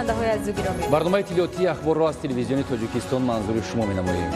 Бинандаҳои азизу гиромӣ. Барномаи иттилоотии Ахборро аз Телевизиони Тоҷикистон манзури шумо менамоем.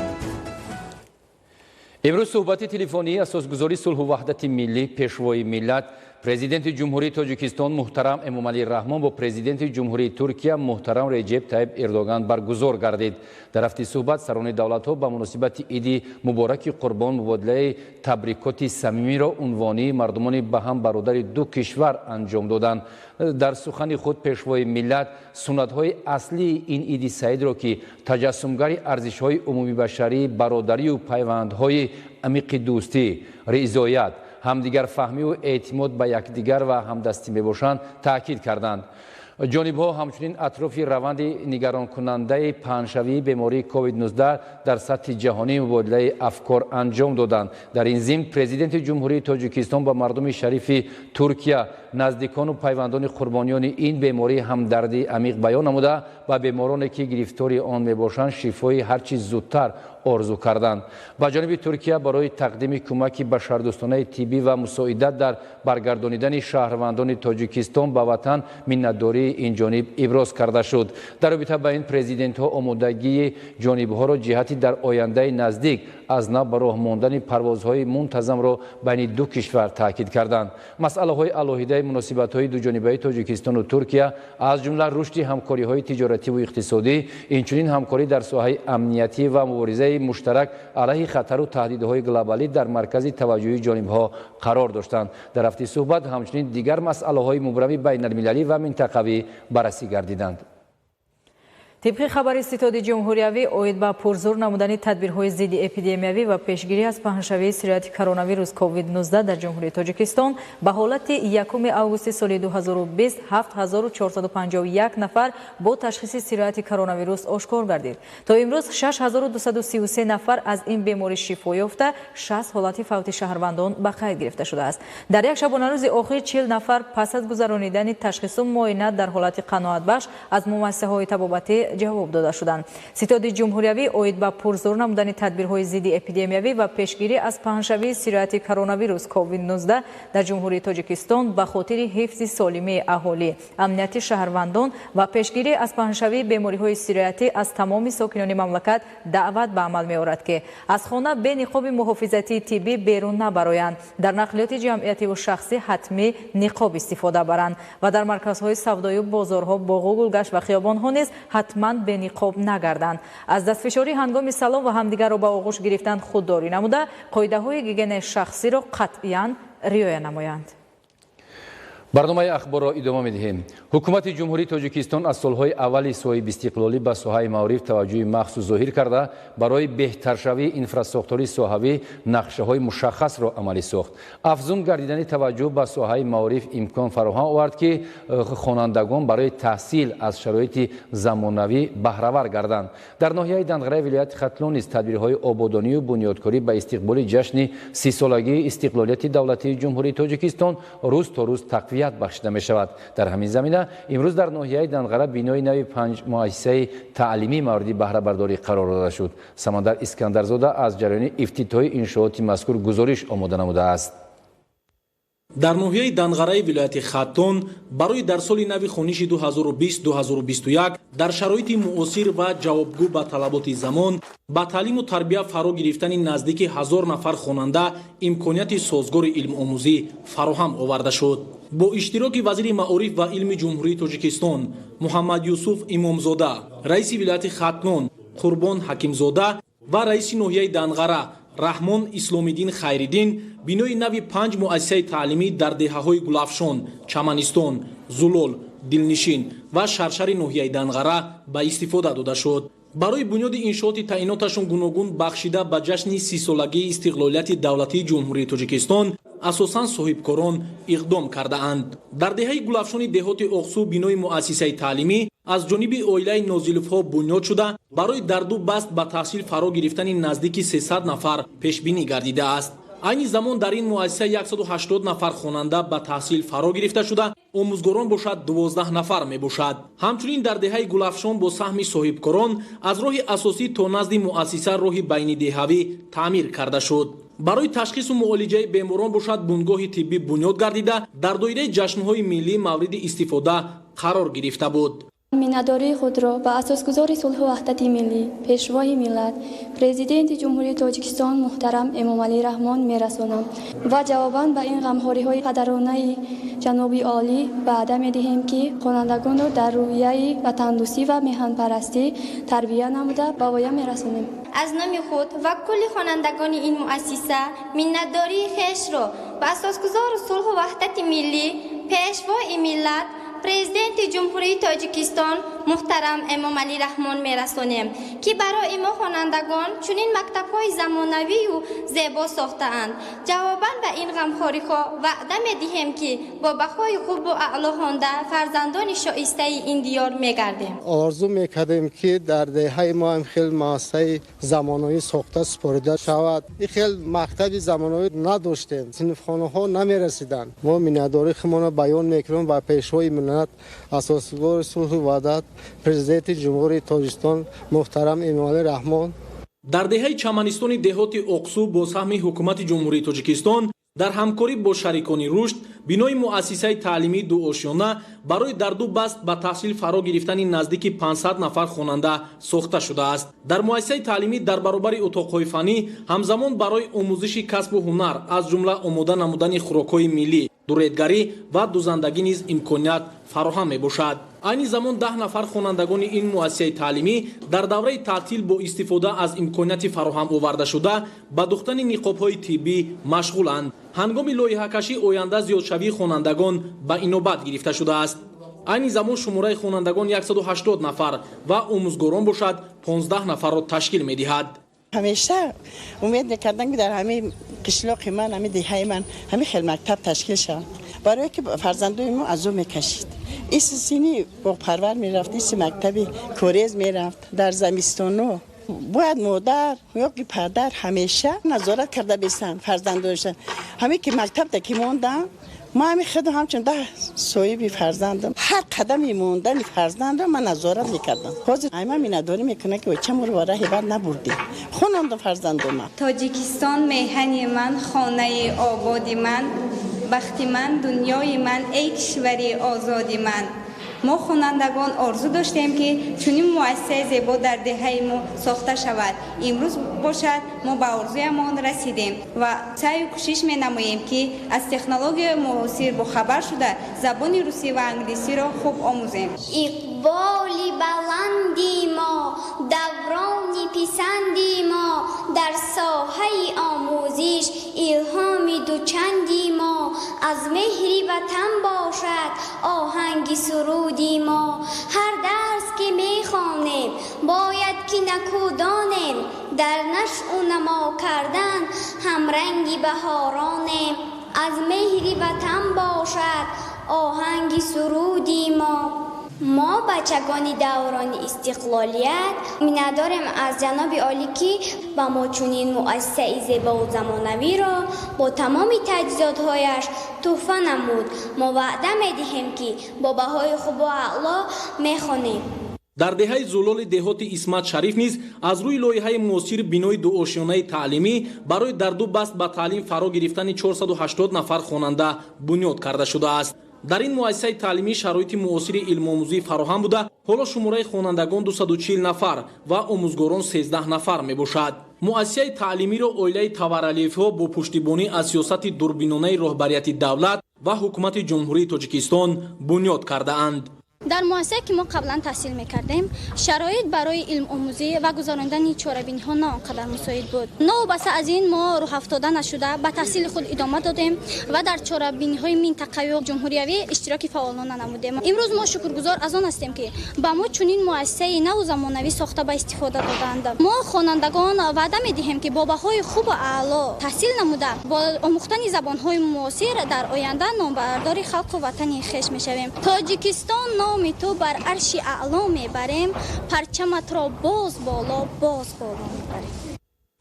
Имрӯз суҳбати телефонии асосгузори сулҳу ваҳдати миллӣ, Пешвои миллат, Президенти Ҷумҳурии Тоҷикистон муҳтарам Эмомалӣ Раҳмон бо Президенти Ҷумҳурии Туркия муҳтарам Реҷеб Тайиб Эрдоган баргузор гардид. Дар рафти суҳбат сарони давлатҳо ба муносибати иди мубораки Қурбон мубодилаи табрикоти самимиро унвонии мардумони ба ҳам бародари ду кишвар анҷом доданд. Дар сухани худ Пешвои миллат суннатҳои аслии ин иди саидро, ки таҷассумгари арзишҳои умумибашарии бародарию пайвандҳои амиқи дӯстӣ, ризоят, ҳамдигарфаҳмиву эътимод ба якдигар ва ҳамдастӣ мебошанд, таъкид карданд. Ҷонибҳо ҳамчунин атрофи раванди нигаронкунандаи паҳншавии бемории COVID-19 дар сатҳи ҷаҳонӣ мубодилаи афкор анҷом доданд. Дар ин зимн Президенти Ҷумҳурии Тоҷикистон ба мардуми шарифи Туркия, наздикону пайвандони қурбониёни ин беморӣ ҳамдардии амиқ баён намуда, ба бемороне, ки гирифтори он мебошанд, шифои ҳарчи зудтар орзу карданд. Ба ҷониби Туркия барои тақдими кӯмаки башардӯстонаи тиббӣ ва мусоидат дар баргардонидани шаҳрвандони Тоҷикистон ба ватан миннатдории ин ҷониб иброз карда шуд. Дар робита ба ин президентҳо омодагии ҷонибҳоро ҷиҳати дар ояндаи наздик аз нав ба роҳ мондани парвозҳои мунтазамро байни ду кишвар таъкид карданд. Масъалаҳои алоҳидаи муносибатҳои дуҷонибаи Тоҷикистону Туркия, аз ҷумла рушди ҳамкориҳои тиҷоративу иқтисодӣ, инчунин ҳамкорӣ дар соҳаи амниятӣ ва муборизаи муштарак алайҳи хатару таҳдидҳои глобалӣ дар маркази таваҷҷӯҳи ҷонибҳо қарор доштанд. Дар рафти суҳбат ҳамчунин дигар масъалаҳои мубрами байналмилалӣ ва минтақавӣ баррасӣ гардиданд. Тибқи хабари Ситоди ҷумҳуриявӣ оид ба пурзур намудани тадбирҳои зидди эпидемиявӣ ва пешгирӣ аз паҳншавии сирояти коронавирус COVID-19 дар Ҷумҳурии Тоҷикистон, ба ҳолати 1 августи соли 2020 7451 нафар бо ташхиси сирояти коронавирус ошкор гардид. То имрӯз 6233 нафар аз ин беморӣ шифо ёфта, 60 ҳолати фавти шаҳрвандон ба қайд гирифта шудааст. Дар як шабонарӯзи охир 40 нафар пас аз гузаронидани ташхису муоина дар ҳолати қаноатбахш аз муассисаҳои табобатӣ ҷавоб дода шуданд. Ситоди ҷумҳуриявӣ оид ба пурзур намудани тадбирҳои зидди эпидемиявӣ ва пешгирӣ аз паҳншавии сирояти коронавирус COVID-19 дар Ҷумҳурии Тоҷикистон ба хотири ҳифзи солимии аҳолӣ, амнияти шаҳрвандон ва пешгирӣ аз паҳншавии бемориҳои сироятӣ аз тамоми сокинони мамлакат даъват ба амал меорад, ки аз хона бе ниқоби муҳофизатии тиббӣ берун набароянд, дар нақлиёти ҷамъиятиву шахсӣ ҳатмӣ ниқоб истифода баранд ва дар марказҳои савдою бозорҳо, боғу гулгашт ва хиёбонҳо низ ҳатман бениқоб нагарданд, аз дастфишорӣ ҳангоми салом ва ҳамдигарро ба оғӯш гирифтан худдорӣ намуда, қоидаҳои гигиенаи шахсиро қатъиян риоя намоянд. Барномаи Ахборро идома медиҳем. Ҳукумати Ҷумҳурии Тоҷикистон аз солҳои аввали соҳибистиқлолӣ ба соҳаи маориф таваҷҷӯҳи махсус зоҳир карда, барои беҳтаршавии инфрасохтории соҳавӣ нақшаҳои мушаххасро амалӣ сохт. Афзун гардидани таваҷҷӯҳ ба соҳаи маориф имкон фароҳам овард, ки хонандагон барои таҳсил аз шароити замонавӣ баҳравар гарданд. Дар ноҳияи Данғараи вилояти Хатлон низ тадбирҳои ободонию бунёдкорӣ ба истиқболи ҷашни 30-солагии истиқлолияти давлатии Ҷумҳурии Тоҷикистон рӯз то рӯз тақвият бахшида мешавад. Дар ҳамин замина имрӯз дар ноҳияи Данғара бинои нави панҷ муассисаи таълимӣ мавриди баҳрабардорӣ қарор дода шуд. Самандар Искандарзода аз ҷараёни ифтитоҳи иншооти мазкур гузориш омода намудааст. Дар ноҳияи Данғараи вилояти Хатлон барои дар соли нави хониши 2020-2021 дар шароити муосир ва ҷавобгӯ ба талаботи замон ба таълиму тарбия фаро гирифтани наздики 1000 нафар хонанда имконияти созгори илмомӯзӣ фароҳам оварда шуд. Бо иштироки вазири маориф ва илми Ҷумҳурии Тоҷикистон Муҳаммад Юсуф Имомзода, раиси вилояти Хатлон Қурбон Ҳакимзода ва раиси ноҳияи Данғара Раҳмон Исломиддин Хайриддин бинои нави панҷ муассисаи таълимӣ дар деҳаҳои Гулафшон, Чаманистон, Зулол, Дилнишин ва Шаршари ноҳияи Данғара ба истифода дода шуд. Барои бунёди иншооти таъиноташон гуногун бахшида ба ҷашни 30-солагии истиқлолияти давлатии Ҷумҳурии Тоҷикистон асосан соҳибкорон иқдом кардаанд. Дар деҳаи Гулафшони деҳоти Оқсу бинои муассисаи таълимӣ аз ҷониби оилаи Нозиловҳо бунёд шуда, барои дар ду баст ба таҳсил фаро гирифтани наздики 300 нафар пешбинӣ гардидааст. Айни замон дар ин муассиса 180 нафар хонанда ба таҳсил фаро гирифта шуда, омӯзгорон бошад 12 нафар мебошад. Ҳамчунин дар деҳаи Гулафшон бо саҳми соҳибкорон аз роҳи асосӣ то назди муассиса роҳи байнидеҳавӣ таъмир карда шуд. Барои ташхису муолиҷаи беморон бошад бунгоҳи тиббӣ бунёд гардида, дар доираи ҷашнҳои миллӣ мавриди истифода қарор гирифта буд. Миннатдории худро ба асосгузори сулҳу ваҳдати миллӣ, Пешвои миллат, Президенти Ҷумҳурии Тоҷикистон муҳтарам Эмомалӣ Раҳмон мерасонам ва ҷавобан ба ин ғамхориҳои падаронаи ҷаноби олӣ ваъда медиҳем, ки хонандагонро дар рӯҳияи ватандӯстӣ ва меҳанпарастӣ тарбия намуда ба воя мерасонем. Аз номи худ ва кулли хонандагони ин муассиса миннатдории хешро ба асосгузори сулҳу ваҳдати миллӣ, Пешвои миллат, Президенти Ҷумҳурии Тоҷикистон муҳтарам Эмомалӣ Раҳмон мерасонем, ки барои мо хонандагон чунин мактабҳои замонавию зебо сохтаанд. Ҷавобан ба ин ғамхориҳо ваъда медиҳем, ки бо баҳои хубу аъло хонда фарзандони шоистаи ин диёр мегардем. Орзу мекардем, ки дар деҳаи мо ҳам хел муассисаи замонавӣ сохта супорида шавад. Ин хел мактаби замонавӣ надоштем, синфхонаҳо намерасиданд. Мо миннатдории худро баён мекунем ба Пешвои миллат, асосгузори сулҳу ваҳдат, Президенти Ҷумҳурии Тоҷикистон муҳтарам Эмомалӣ Раҳмон. Дар деҳаи Чаманистони деҳоти Оқсу бо саҳми Ҳукумати Ҷумҳурии Тоҷикистон дар ҳамкорӣ бо шарикони рушд бинои муассисаи таълимии дуошёна барои дар ду баст ба таҳсил фаро гирифтани наздики 500 нафар хонанда сохта шудааст. Дар муассисаи таълимӣ дар баробари утоқҳои фаннӣ ҳамзамон барои омӯзиши касбу ҳунар, аз ҷумла омода намудани хӯрокҳои миллӣ, дуредгарӣ ва дузандагӣ низ имконият фароҳам мебошад. Айни замон 10 нафар хонандагони ин муассисаи таълимӣ дар давраи таътил бо истифода аз имконияти фароҳам овардашуда ба духтани ниқобҳои тиббӣ машғуланд. Ҳангоми лоиҳакашӣ оянда зиёдшавии хонандагон ба инобат гирифта шудааст. Айни замон шумораи хонандагон 180 нафар ва омӯзгорон бошад 15 нафарро ташкил медиҳад. Ҳамеша умед мекардам, ки дар ҳамаи қишлоқи ман, ҳамаи деҳаи ман ҳамин хел мактаб ташкил шавад, барое ки фарзандои мо азоб мекашид. Иси сини боғпарвар мерафт, иси мактаби корез мерафт. Дар замистоно бояд модар ё ки падар ҳамеша назорат карда бесанд фарзандонашон. Ҳаме ки мактабда ки мондам, ма ҳами худо ҳамчун 10 соҳиби фарзандам, ҳар қадами мондани фарзандро ман назорат мекардам. Ҳозир айма миннатдорӣ мекунам, ки оча моро ба раҳи бад набурдем, хонондам фарзандома. Тоҷикистон меҳани ман, хонаи ободи ман, бахти ман, дунёи ман, эй кишвари озоди ман. Мо хонандагон орзу доштем, ки чунин муассисаи зебо дар деҳаи мо сохта шавад. Имрӯз бошад, мо ба орзуямон расидем ва саъю кӯшиш менамоем, ки аз технологияи муосир бохабар шуда, забони русӣ ва англисиро хуб омӯзем. Иқболи баланди мо, даврони писанди мо, дар соҳаи омӯзиш илҳоми дучанди мо, аз меҳри ватан бошад оҳанги суруди мо. Ҳар дарс ки мехонем, бояд ки накӯдонем, дар нашъу намо кардан ҳамранги баҳоронем. Аз меҳри ватан бошад оҳанги суруди мо. Мо бачагони даврони истиқлолият миннатдорем аз ҷаноби олӣ, ки ба мо чунин муассисаи зебову замонавиро бо тамоми таҷҳизотҳояш тӯҳфа намуд. Мо ваъда медиҳем, ки бо баҳои хубу аъло мехонем. Дар деҳаи Зулоли деҳоти Исмат Шариф низ аз рӯи лоиҳаи муосир бинои дуошёнаи таълимӣ барои дар ду баст ба таълим фаро гирифтани 480 нафар хонанда бунёд карда шудааст. Дар ин муассисаи таълимӣ шароити муосири илмомӯзӣ фароҳам буда, ҳоло шумораи хонандагон 240 нафар ва омӯзгорон 13 нафар мебошад. Муассисаи таълимиро оилаи Таваралиевҳо бо пуштибонӣ аз сиёсати дурбинонаи роҳбарияти давлат ва Ҳукумати Ҷумҳурии Тоҷикистон бунёд кардаанд. Дар муассисае, ки мо қаблан таҳсил мекардем, шароит барои илмомӯзӣ ва гузарондани чорабиниҳо на он қадар мусоид буд. Новобаста аз ин, мо рӯҳафтода нашуда ба таҳсили худ идома додем ва дар чорабиниҳои минтақавию ҷумҳуриявӣ иштироки фаъолона намудем. Имрӯз мо шукргузор аз он ҳастем, ки ба мо чунин муассисаи наву замонавӣ сохта ба истифода доданд. Мо хонандагон ваъда медиҳем, ки бо баҳои хубу аъло таҳсил намуда, бо омӯхтани забонҳои муосир дар оянда номбардори халқу ватани хеш мешавем. Тоҷикистон, номи ту бар арши аъло мебарем, парчаматро боз боло, боз боло мебарем.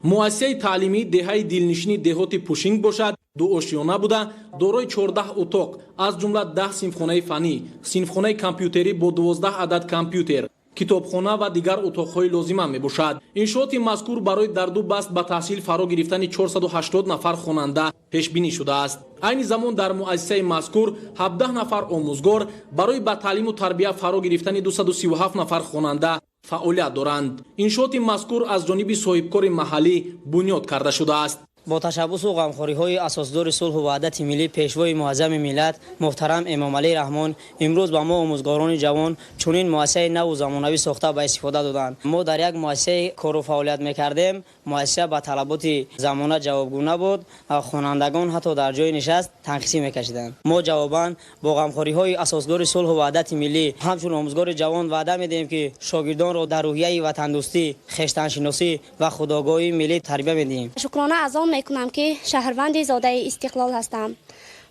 Муассисаи таълимии деҳаи дилнишини деҳоти Пушинг бошад дуошёна буда, дорои 14 утоқ, аз ҷумла 10 синфхонаи фаннӣ, синфхонаи компютерӣ бо 12 адад компютер, китобхона ва дигар утоқҳои лозима мебошад. Иншооти мазкур барои дар ду баст ба таҳсил фаро гирифтани 480 нафар хонанда Пешбинӣ шудааст. Айни замон дар муассисаи мазкур 17 нафар омӯзгор барои ба таълиму тарбия фаро гирифтани 237 нафар хонанда фаъолият доранд. Иншооти мазкур аз ҷониби соҳибкори маҳаллӣ бунёд карда шудааст. Бо ташаббусу ғамхориҳои асосгузори сулҳу ваҳдати миллӣ, пешвои муаззами миллат муҳтарам Эмомалӣ Раҳмон, имрӯз ба мо, омӯзгорони ҷавон, чунин муассисаи наву замонавӣ сохта ба истифода доданд. Мо дар як муассисаи кору фаъолият мекардем. Муассиса ба талаботи замона ҷавобгӯ набуд. Хонандагон ҳатто дар ҷои нишаст танқисӣ мекашиданд. Мо ҷавобан бо ғамхориҳои асосгузори сулҳу ваҳдати миллӣ ҳамчун омӯзгори ҷавон ваъда медиҳем, ки шогирдонро дар рӯҳияи ватандӯстӣ, хештаншиносӣ ва худогоҳии миллӣ тарбия медиҳем. Шукрона аз он мекунам, ки шаҳрванди зодаи Истиқлол ҳастам.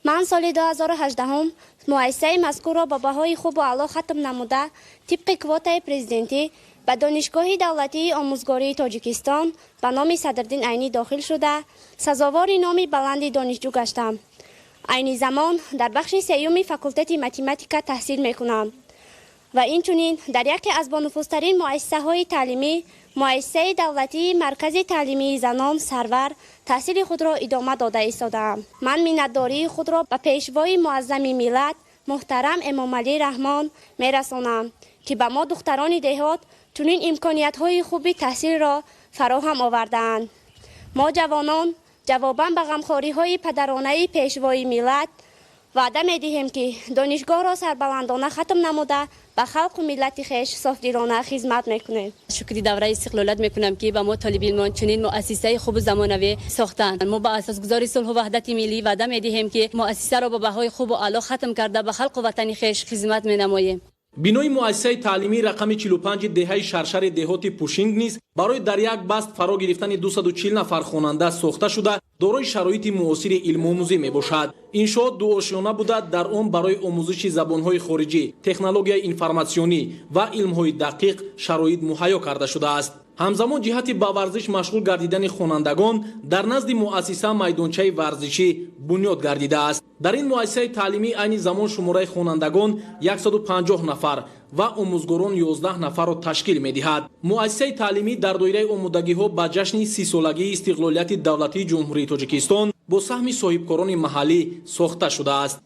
Ман соли 2018 муассисаи мазкурро бо баҳои хубу аъло хатм намуда, тибқи квотаи президентӣ ба Донишгоҳи давлатии омӯзгории Тоҷикистон ба номи Садриддин Айнӣ дохил шуда, сазовори номи баланди донишҷӯ гаштам. Айни замон дар бахши сеюми факултети математика таҳсил мекунам ва инчунин дар яке аз бонуфузтарин муассисаҳои таълимӣ, муассисаи давлатии маркази таълимии занон «Сарвар», таҳсили худро идома дода истодаам. Ман миннатдории худро ба пешвои муаззами миллат муҳтарам Эмомалӣ Раҳмон мерасонам, ки ба мо, духтарони деҳот, чунин имкониятҳои хуби таҳсилро фароҳам овардаанд. Мо, ҷавонон, ҷавобан ба ғамхориҳои падаронаи пешвои миллат ваъда медиҳем, ки донишгоҳро сарбаландона хатм намуда, ба халқу миллати хеш софдилона хизмат мекунем. Шукри давраи истиқлолият мекунам, ки ба мо, толибилмон, чунин муассисаи хубу замонавӣ сохтанд. Мо ба асосгузори сулҳу ваҳдати миллӣ ваъда медиҳем, ки муассисаро бо баҳои хубу аъло хатм карда, ба халқу ватани хеш хизмат менамоем. Бинои муассисаи таълимии рақами 45 деҳаи Шаршари деҳоти Пушинг низ барои дар як баст фаро гирифтани 240 нафар хонанда сохта шуда, дорои шароити муосири илмомӯзӣ мебошад. Иншоот дуошёна буда, дар он барои омӯзиши забонҳои хориҷӣ, технологияи информатсионӣ ва илмҳои дақиқ шароит муҳайё карда шудааст. Ҳамзамон ҷиҳати ба варзиш машғул гардидани хонандагон дар назди муассиса майдончаи варзишӣ бунёд гардидааст. Дар ин муассисаи таълимӣ айни замон шумораи хонандагон 150 нафар ва омӯзгорон 11 нафарро ташкил медиҳад. Муассисаи таълимӣ дар доираи омодагиҳо ба ҷашни 30-солагии истиқлолияти давлатии Ҷумҳурии Тоҷикистон бо саҳми соҳибкорони маҳаллӣ сохта шудааст.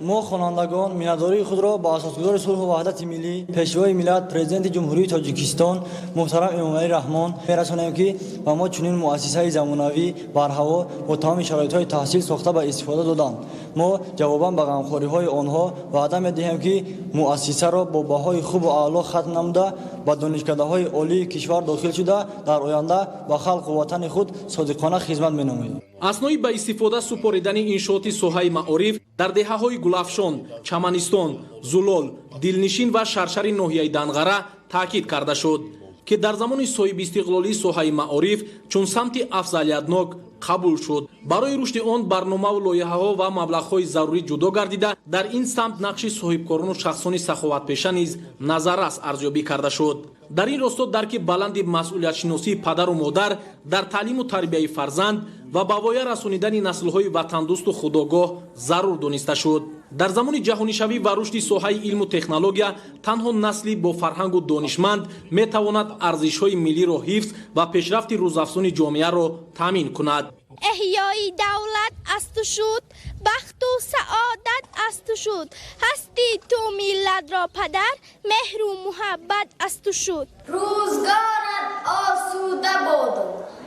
Мо, хонандагон, миннатдории худро ба асосгузори сулҳу ваҳдати миллӣ, пешвои миллат, президенти Ҷумҳурии Тоҷикистон муҳтарам Эмомалӣ Раҳмон мерасонем, ки ба мо чунин муассисаи замонавӣ барҳаво бо тамоми шароитҳои таҳсил сохта ба истифода доданд. Мо ҷавобан ба ғамхориҳои онҳо ваъда медиҳем, ки муассисаро бо баҳои хубу аъло хатм намуда, ба донишкадаҳои олии кишвар дохил шуда, дар оянда ба халқу ватани худ содиқона хизмат менамоем. Аснои ба истифода супоридани иншооти соҳаи маориф дар деҳаҳои Гулафшон, Чаманистон, Зулол, Дилнишин ва Шаршари ноҳияи Данғара таъкид карда шуд, ки дар замони соҳибистиқлолии соҳаи маориф чун самти афзалиятнок қабул шуд. Барои рушди он барномаву лоиҳаҳо ва маблағҳои зарурӣ ҷудо гардида, дар ин самт нақши соҳибкорону шахсони саховатпеша низ назаррас арзёбӣ карда шуд. Дар ин росто дарки баланди масъулиятшиносии падару модар дар таълиму тарбияи фарзанд ва ба воя расонидани наслҳои ватандӯсту худогоҳ зарур дониста шуд. Дар замони ҷаҳонишавӣ ва рушди соҳаи илму технология танҳо насли бо фарҳангу донишманд метавонад арзишҳои миллиро ҳифз ва пешрафти рӯзафзуни ҷомеаро таъмин кунад. Эҳёи давлат аз ту шуд, бахту саодат аз ту шуд, ҳасти ту миллатро падар, меҳру муҳаббат аз ту шуд. Рӯзгорат осуда боду,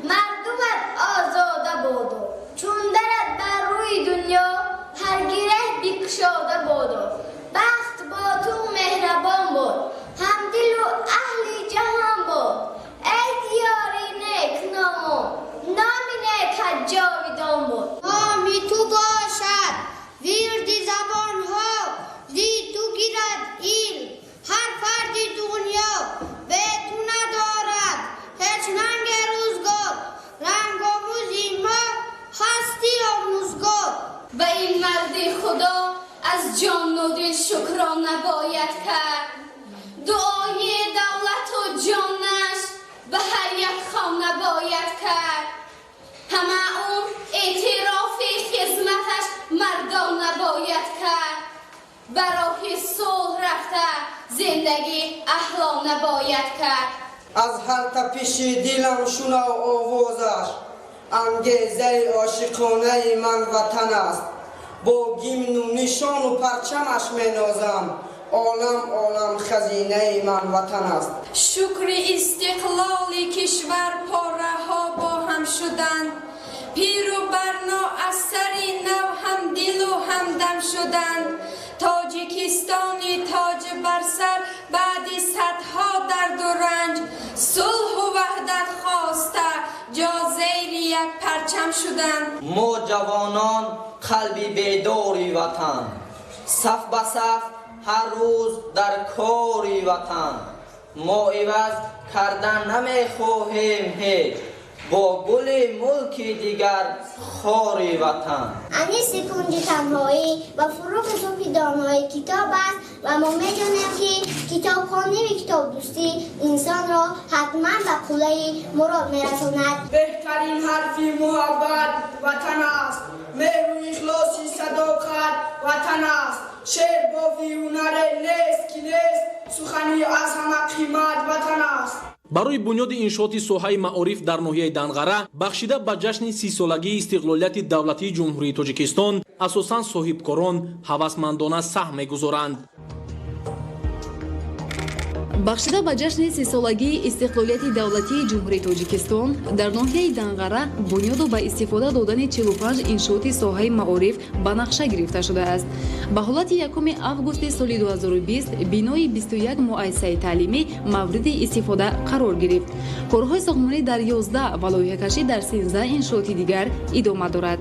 мардумат озода боду, чун дарат бар рӯи дунё ҳар гиреҳ бикушода боду, бахт бо ту меҳрабон буд, ҳамдилу аҳли ҷаҳон буд. Эй диёри некному, номи некат ҷовидон буд. Номи ту бошад вирди забонҳо, зи ту гирад илм ҳар фарди дунё. Бе ту надорад ҳеҷ нанги рӯзгор, рангомӯзи мо ҳасти омӯзгор. Ба ин марди худо аз ҷону дил шукрона бояд кард. Дуои давлату ҷонаш ба ҳар як хона бояд кард. Ҳама умр эътирофи хизматаш мардона бояд кард. Ба роҳи сулҳ рафта, зиндагӣ аҳлона бояд кард. Аз ҳар тапиши дилам шунав овозаш. Ангезаи ошиқонаи ман ватан аст. Бо гимну нишону парчамаш менозам. Олам олам хазинаи ман ватан аст. Шукри истиқлоли кишвар пораҳо бо ҳам шуданд. Пиру барно аз сари нав ҳамдилу ҳамдам шуданд. Тоҷикистони тоҷ бар сар баъди садҳо дарду ранҷ, сулҳу ваҳдат хоста ҷо зери як парчам шуданд. Мо ҷавонон қалби бедори ватан, саф ба саф ҳар рӯз дар кори ватан. Мо иваз кардан намехоҳем ҳеҷ, бо гули мулки дигар хори ватан. Аниси кунҷи танҳоӣ ва фурӯғи субҳи доноӣ китоб аст ва мо медонем, ки китобхонӣ ва китобдӯстӣ инсонро ҳатман ба қуллаи мурод мерасонад. Беҳтарин ҳарфи муҳаббат ватан аст. Меҳру ихлоси садоқат ватан аст. Шеърбофи ҳунаре нест, ки нест, сухани аз ҳама қимат ватан аст. Барои бунёди иншооти соҳаи маориф дар ноҳияи Данғара бахшида ба ҷашни 30-солагии истиқлолияти давлатии Ҷумҳурии Тоҷикистон асосан соҳибкорон ҳавасмандона саҳм мегузоранд. Бахшида ба ҷашни 30-солагии истиқлолияти давлатии Ҷумҳурии Тоҷикистон дар ноҳияи Данғара бунёду ба истифода додани 45 иншооти соҳаи маориф ба нақша гирифта шудааст. Ба ҳолати 1 августи соли 2020 бинои 21 муассисаи таълимӣ мавриди истифода қарор гирифт. Корҳои сохтмонӣ дар 11 ва лоиҳакашӣ дар 13 иншооти дигар идома дорад.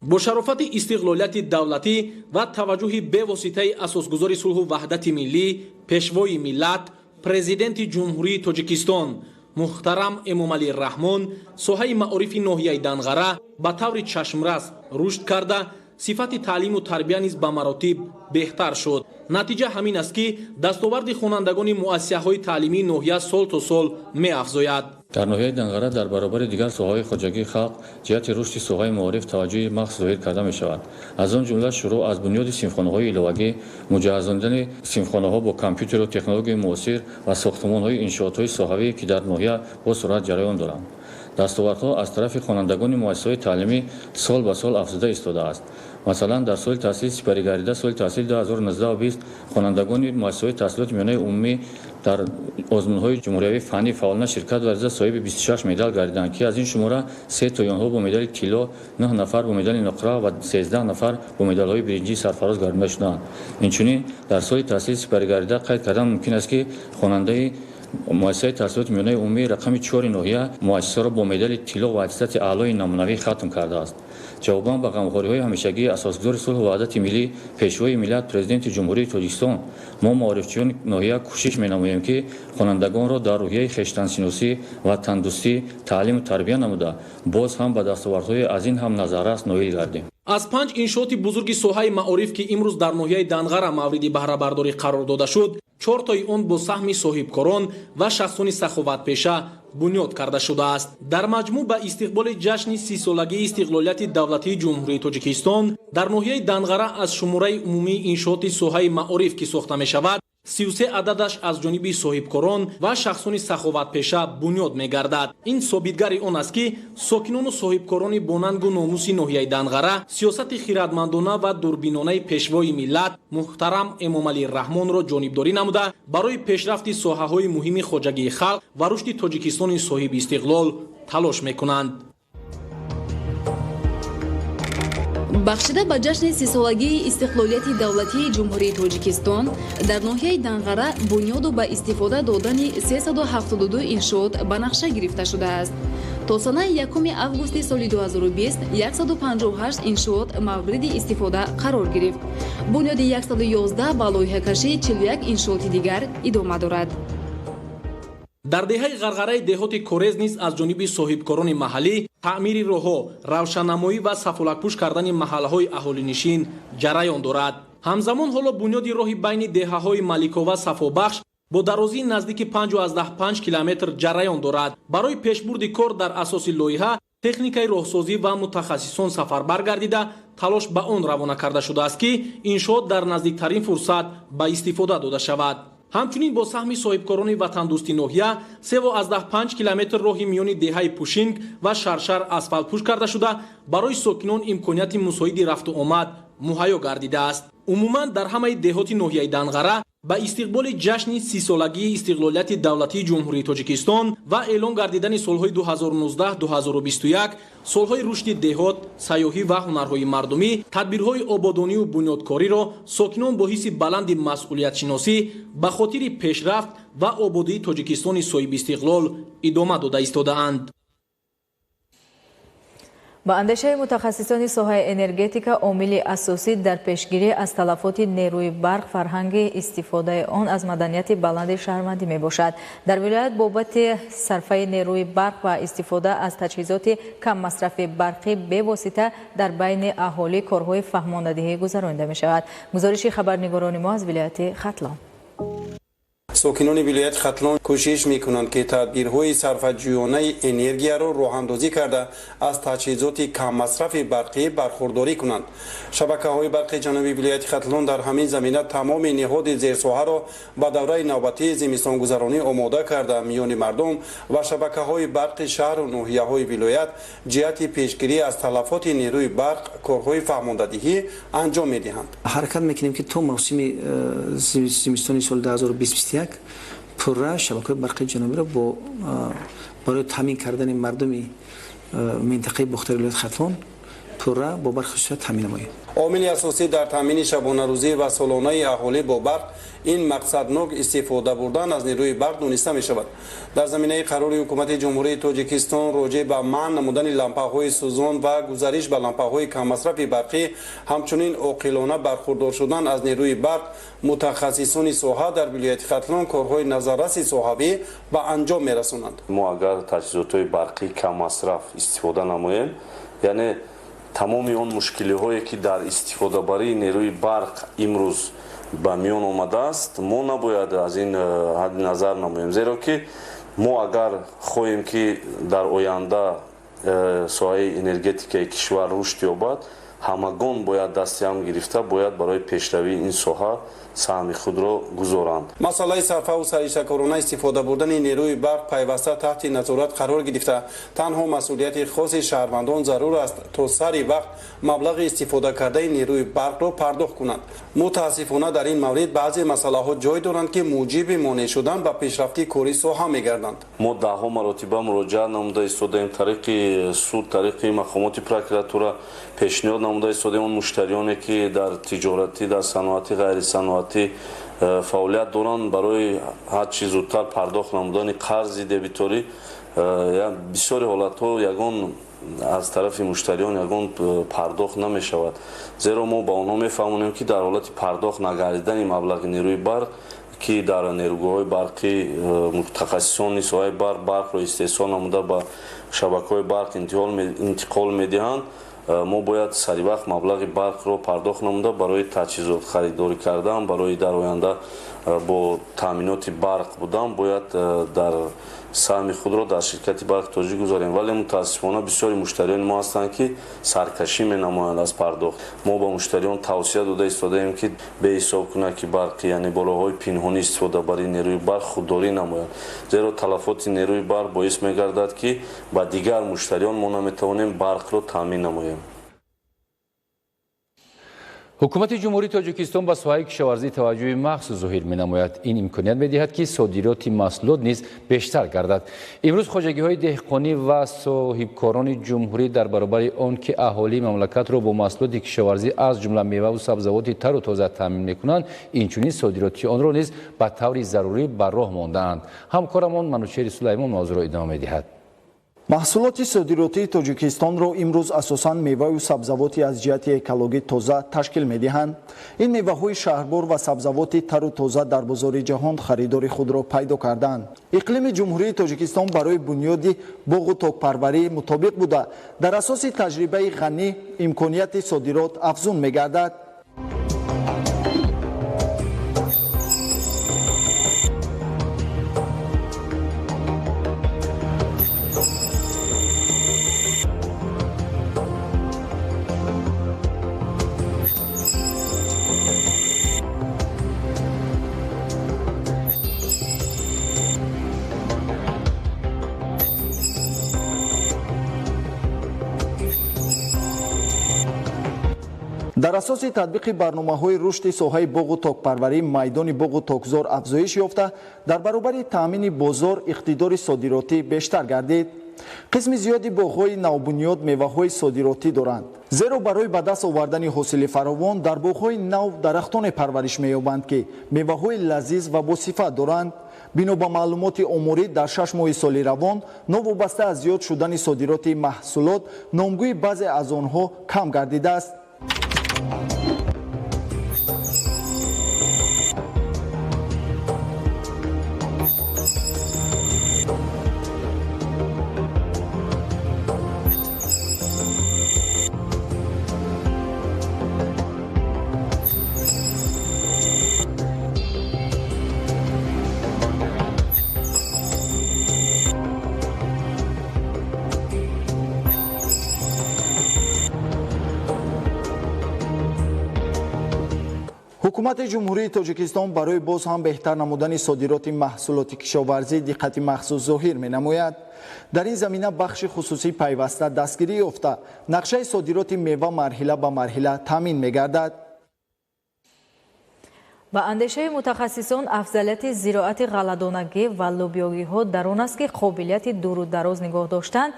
Бо шарофати истиқлолияти давлатӣ ва таваҷҷӯҳи бевоситаи асосгузори сулҳу ваҳдати миллӣ, пешвои миллат, президенти Ҷумҳурии Тоҷикистон муҳтарам Эмомалӣ Раҳмон соҳаи маорифи ноҳияи Данғара ба таври чашмрас рушд карда, сифати таълиму тарбия низ ба маротиб беҳтар шуд. Натиҷа ҳамин аст, ки дастоварди хонандагони муассисаҳои таълимии ноҳия сол то сол меафзояд. Дар ноҳияи Данғара дар баробари дигар соҳаҳои хоҷагии халқ ҷиҳати рушди соҳаи маориф таваҷҷӯҳи махсус зоҳир карда мешавад. Аз он ҷумла шурӯъ аз бунёди синфхонаҳои иловагӣ, муҷаҳҳазонидани синфхонаҳо бо компютеру технологияи муосир ва сохтмонҳои иншоотҳои соҳавӣ, ки дар ноҳия бо суръат ҷараён доранд. Дастовардҳо аз тарафи хонандагони муассисаҳои таълимӣ сол ба сол афзуда истодааст. Масалан, дар соли таҳсили сипаригардида соли таҳсили 2019-20 хонандагони муассисаҳои таҳсилоти миёнаи умумӣ дар озмунҳои ҷумҳуриявии фаннӣ фаъолона ширкат варзида соҳиби 26 медал гардиданд, ки аз ин шумора 3 тои онҳо бо медали тилло, 9 нафар бо медали нуқра ва 13 нафар бо медалҳои биринҷӣ сарфароз гардида шуданд. Инчунин дар соли таҳсили сипаригардида қайд кардан мумкин аст, ки хонандаи муассисаи таҳсилоти миёнаи умумии рақами 4 ноҳия муассисаро бо медали тилло ва аттестати аълои намунавӣ хатм кардааст. Ҷавобан ба ғамхориҳои ҳамешагии асосгузори сулҳу ваҳдати миллӣ, пешвои миллат, президенти Ҷумҳурии Тоҷикистон, мо маорифчиёни ноҳия кӯшиш менамоем, ки хонандагонро дар рӯҳияи хештансиносӣ ва тандӯстӣ таълиму тарбия намуда, боз ҳам ба дастовардҳои аз ин ҳам назаррас ноил гардем. Аз 5 иншооти бузурги соҳаи маориф, ки имрӯз дар ноҳияи Данғара мавриди баҳрабардорӣ қарор дода шуд, 4 тои он бо саҳми соҳибкорон ва шахсони саховатпеша бунёд карда шудааст. Дар маҷмӯъ ба истиқболи ҷашни 30-солагии истиқлолияти давлатии Ҷумҳурии Тоҷикистон дар ноҳияи Данғара аз шумораи умумии иншооти соҳаи маориф, ки сохта мешавад, 33 ададаш аз ҷониби соҳибкорон ва шахсони саховатпеша бунёд мегардад. Ин собитгари он аст, ки сокинону соҳибкорони бонангу номуси ноҳияи Данғара сиёсати хиратмандона ва дурбинонаи пешвои миллат муҳтарам Эмомалӣ Раҳмонро ҷонибдорӣ намуда, барои пешрафти соҳаҳои муҳими хоҷагии халқ ва рушди Тоҷикистони соҳиби истиқлол талош мекунанд. Бахшида ба ҷашни 30-солагии истиқлолияти давлатии Ҷумҳурии Тоҷикистон дар ноҳияи Данғара бунёду ба истифода додани 372 иншоот ба нақша гирифта шудааст. То санаи 1 августи соли 2020 158 иншоот мавриди истифода қарор гирифт. Бунёди 111 ба лоиҳакашии 41 иншооти дигар идома дорад. Дар деҳаи Ғарғараи деҳоти Корез низ аз ҷониби соҳибкорони маҳаллӣ таъмири роҳҳо, равшаннамоӣ ва сафолакпӯш кардани маҳаллаҳои аҳолинишин ҷараён дорад. Ҳамзамон ҳоло бунёди роҳи байни деҳаҳои Маликова Сафобахш бо дарозии наздики 5,5 километр ҷараён дорад. Барои пешбурди кор дар асоси лоиҳа техникаи роҳсозӣ ва мутахассисон сафарбар гардида, талош ба он равона карда шудааст, ки иншоот дар наздиктарин фурсат ба истифода дода шавад. Ҳамчунин бо саҳми соҳибкорони ватандӯсти ноҳия 3,5 километр роҳи миёни деҳаи Пушинг ва Шаршар асфалтпӯш карда шуда, барои сокинон имконияти мусоиди рафту омад муҳайё гардидааст. Умуман дар ҳамаи деҳоти ноҳияи Данғара ба истиқболи ҷашни 30-солагии истиқлолияти давлатии Ҷумҳурии Тоҷикистон ва эълон гардидани солҳои 2019-2021 солҳои рушди деҳот, сайёҳӣ ва ҳунарҳои мардумӣ, тадбирҳои ободонию бунёдкориро сокинон бо ҳисси баланди масъулиятшиносӣ ба хотири пешрафт ва ободии Тоҷикистони соҳибистиқлол идома дода истодаанд. Ба андешаи мутахассисони соҳаи энергетика, омили асосӣ дар пешгирӣ аз талафоти нерӯи барқ фарҳанги истифодаи он аз маданияти баланди шаҳрвандӣ мебошад. Дар вилоят бобати сарфаи нерӯи барқ ва истифода аз таҷҳизоти каммасрафи барқӣ бевосита дар байни аҳолӣ корҳои фаҳмондадиҳӣ гузаронида мешавад. Гузориши хабарнигорони мо аз вилояти Хатлон. Сокинони вилояти Хатлон кӯшиш мекунанд, ки тадбирҳои сарфаҷӯёнаи энергияро роҳандозӣ карда аз таҷҳизоти каммасрафи барқӣ бархурдорӣ кунанд. Шабакаҳои барқи ҷануби вилояти Хатлон дар ҳамин замина тамоми ниҳоди зерсоҳаро ба давраи навбатии зимистонгузаронӣ омода карда, миёни мардум ва шабакаҳои барқи шаҳру ноҳияҳои вилоят ҷиҳати пешгирӣ аз талафоти нерӯи барқ корҳои фаҳмондадиҳӣ анҷом медиҳанд. Ҳаракат мекунем, ки то мавсими зимистони соли 2021 пурра шабакаҳои барқи ҷанубиро барои таъмин кардани мардуми минтақаи Бохтари вилояти Хатлон пурра бо барқи хусусият таъмин намоем. Омили асосӣ дар таъмини шабонарӯзӣ ва солонаи аҳолӣ бо барқ ин мақсаднок истифода бурдан аз нерӯи барқ дониста мешавад. Дар заминаи қарори ҳукумати Ҷумҳурии Тоҷикистон роҷеъ ба манъ намудани лампаҳои сӯзон ва гузариш ба лампаҳои каммасрафи барқӣ, ҳамчунин оқилона бархурдор шудан аз нерӯи барқ, мутахассисони соҳа дар вилояти Хатлон корҳои назарраси соҳавӣ ба анҷом мерасонанд. Мо агар таҷҳизотҳои барқӣ каммасраф истифода намоем, яъне тамоми он мушкилиҳое ки дар истифодабарии нерӯи барқ имрӯз ба миён омадааст, мо набояд аз ин ҳадди назар намоем, зеро ки мо агар хоҳем, ки дар оянда соҳаи энергетикаи кишвар рушд ёбад, ҳамагон бояд дасти ҳам гирифта бояд барои пешравии ин соҳа саҳми худро гузоранд. Масъалаи сарфаву саришакорона истифода бурдани нерӯи барқ пайваста таҳти назорат қарор гирифта, танҳо масъулияти хоси шаҳрвандон зарур аст, то сари вақт маблағи истифода кардаи нерӯи барқро пардохт кунанд. Мутаассифона дар ин маврид баъзе масъалаҳо ҷой доранд, ки муҷиби монеъ шудан ба пешрафти кори соҳа мегарданд. Мо даҳҳо маротиба муроҷиат намуда истодаем тариқи суд, тариқи мақомоти прокуратура пешниҳод намуда истодаем он муштариёне, ки дар тиҷоратӣ, дар саноатӣ, ғайрисаноатӣ фаъолият доранд, барои ҳарчи зудтар пардохт намудани қарзи дебиторӣ. Бисёри ҳолатҳо ягон аз тарафи муштариён ягон пардохт намешавад, зеро мо ба онҳо мефаҳмонем, ки дар ҳолати пардохт нагардидани маблағи нерӯи барқ, ки дар нерӯгоҳҳои барқӣ мутахассисони соҳаи барқ барқро истеҳсол намуда ба шабакаҳои барқ интиқол медиҳанд, мо бояд саривақт маблағи барқро пардохт намуда барои таҷҳизот харидорӣ кардан, барои дар оянда бо таъминоти барқ будан бояд дар саҳми худро дар ширкати барқи тоҷик гузорем. Вале мутаассифона бисёри муштариёни мо ҳастанд, ки саркашӣ менамоянд аз пардохт. Мо ба муштариён тавсия дода истодаем, ки беҳисоб кунанд, ки барқи, яъне бо роҳҳои пинҳонӣ истифода бари нерӯи барқ худдорӣ намоянд, зеро талафоти нерӯи барқ боис мегардад, ки ба дигар муштариён мо наметавонем барқро таъмин намоем. Ҳукумати Ҷумҳурии Тоҷикистон ба соҳаи кишоварзӣ таваҷҷӯҳи махсус зоҳир менамояд. Ин имконият медиҳад, ки содироти маҳсулот низ бештар гардад. Имрӯз хоҷагиҳои деҳқонӣ ва соҳибкорони ҷумҳурӣ дар баробари он ки аҳолии мамлакатро бо маҳсулоти кишоварзӣ аз ҷумла меваву сабзавоти тару тоза таъмин мекунанд, инчунин содироти онро низ ба таври зарурӣ ба роҳ мондаанд. Ҳамкорамон Манучери Сулаймон мавзӯъро идома медиҳад. Маҳсулоти содиротии Тоҷикистонро имрӯз асосан меваю сабзавоти аз ҷиҳати экологӣ тоза ташкил медиҳанд. Ин меваҳои шаҳрбор ва сабзавоти тару тоза дар бозори ҷаҳон харидори худро пайдо карданд. Иқлими Ҷумҳурии Тоҷикистон барои бунёди боғу токпарварӣ мутобиқ буда, дар асоси таҷрибаи ғанӣ имконияти содирот афзун мегардад. Дар асоси татбиқи барномаҳои рушди соҳаи боғу токпарварӣ майдони боғу токзор афзоиш ёфта, дар баробари таъмини бозор иқтидори содиротӣ бештар гардид. Қисми зиёди боғҳои навбунёд меваҳои содиротӣ доранд. Зеро барои ба даст овардани ҳосили фаровон дар боғҳои нав дарахтоне парвариш меёбанд, ки меваҳои лазиз ва босифат доранд. Бино ба маълумоти оморӣ дар 6 моҳи соли равон новобаста аз зиёд шудани содироти маҳсулот номгӯи баъзе аз онҳо кам гардидааст. Ҳукумати Ҷумҳурии Тоҷикистон барои боз ҳам беҳтар намудани содироти маҳсулоти кишоварзӣ диққати махсус зоҳир менамояд. Дар ин замина бахши хусусӣ пайваста дастгирӣ ёфта, нақшаи содироти мева марҳила ба марҳила таъмин мегардад. Ба андешаи мутахассисон афзалияти зироати ғалладонагӣ ва лӯбиёгиҳо дар он аст, ки қобилияти дуру дароз нигоҳ доштан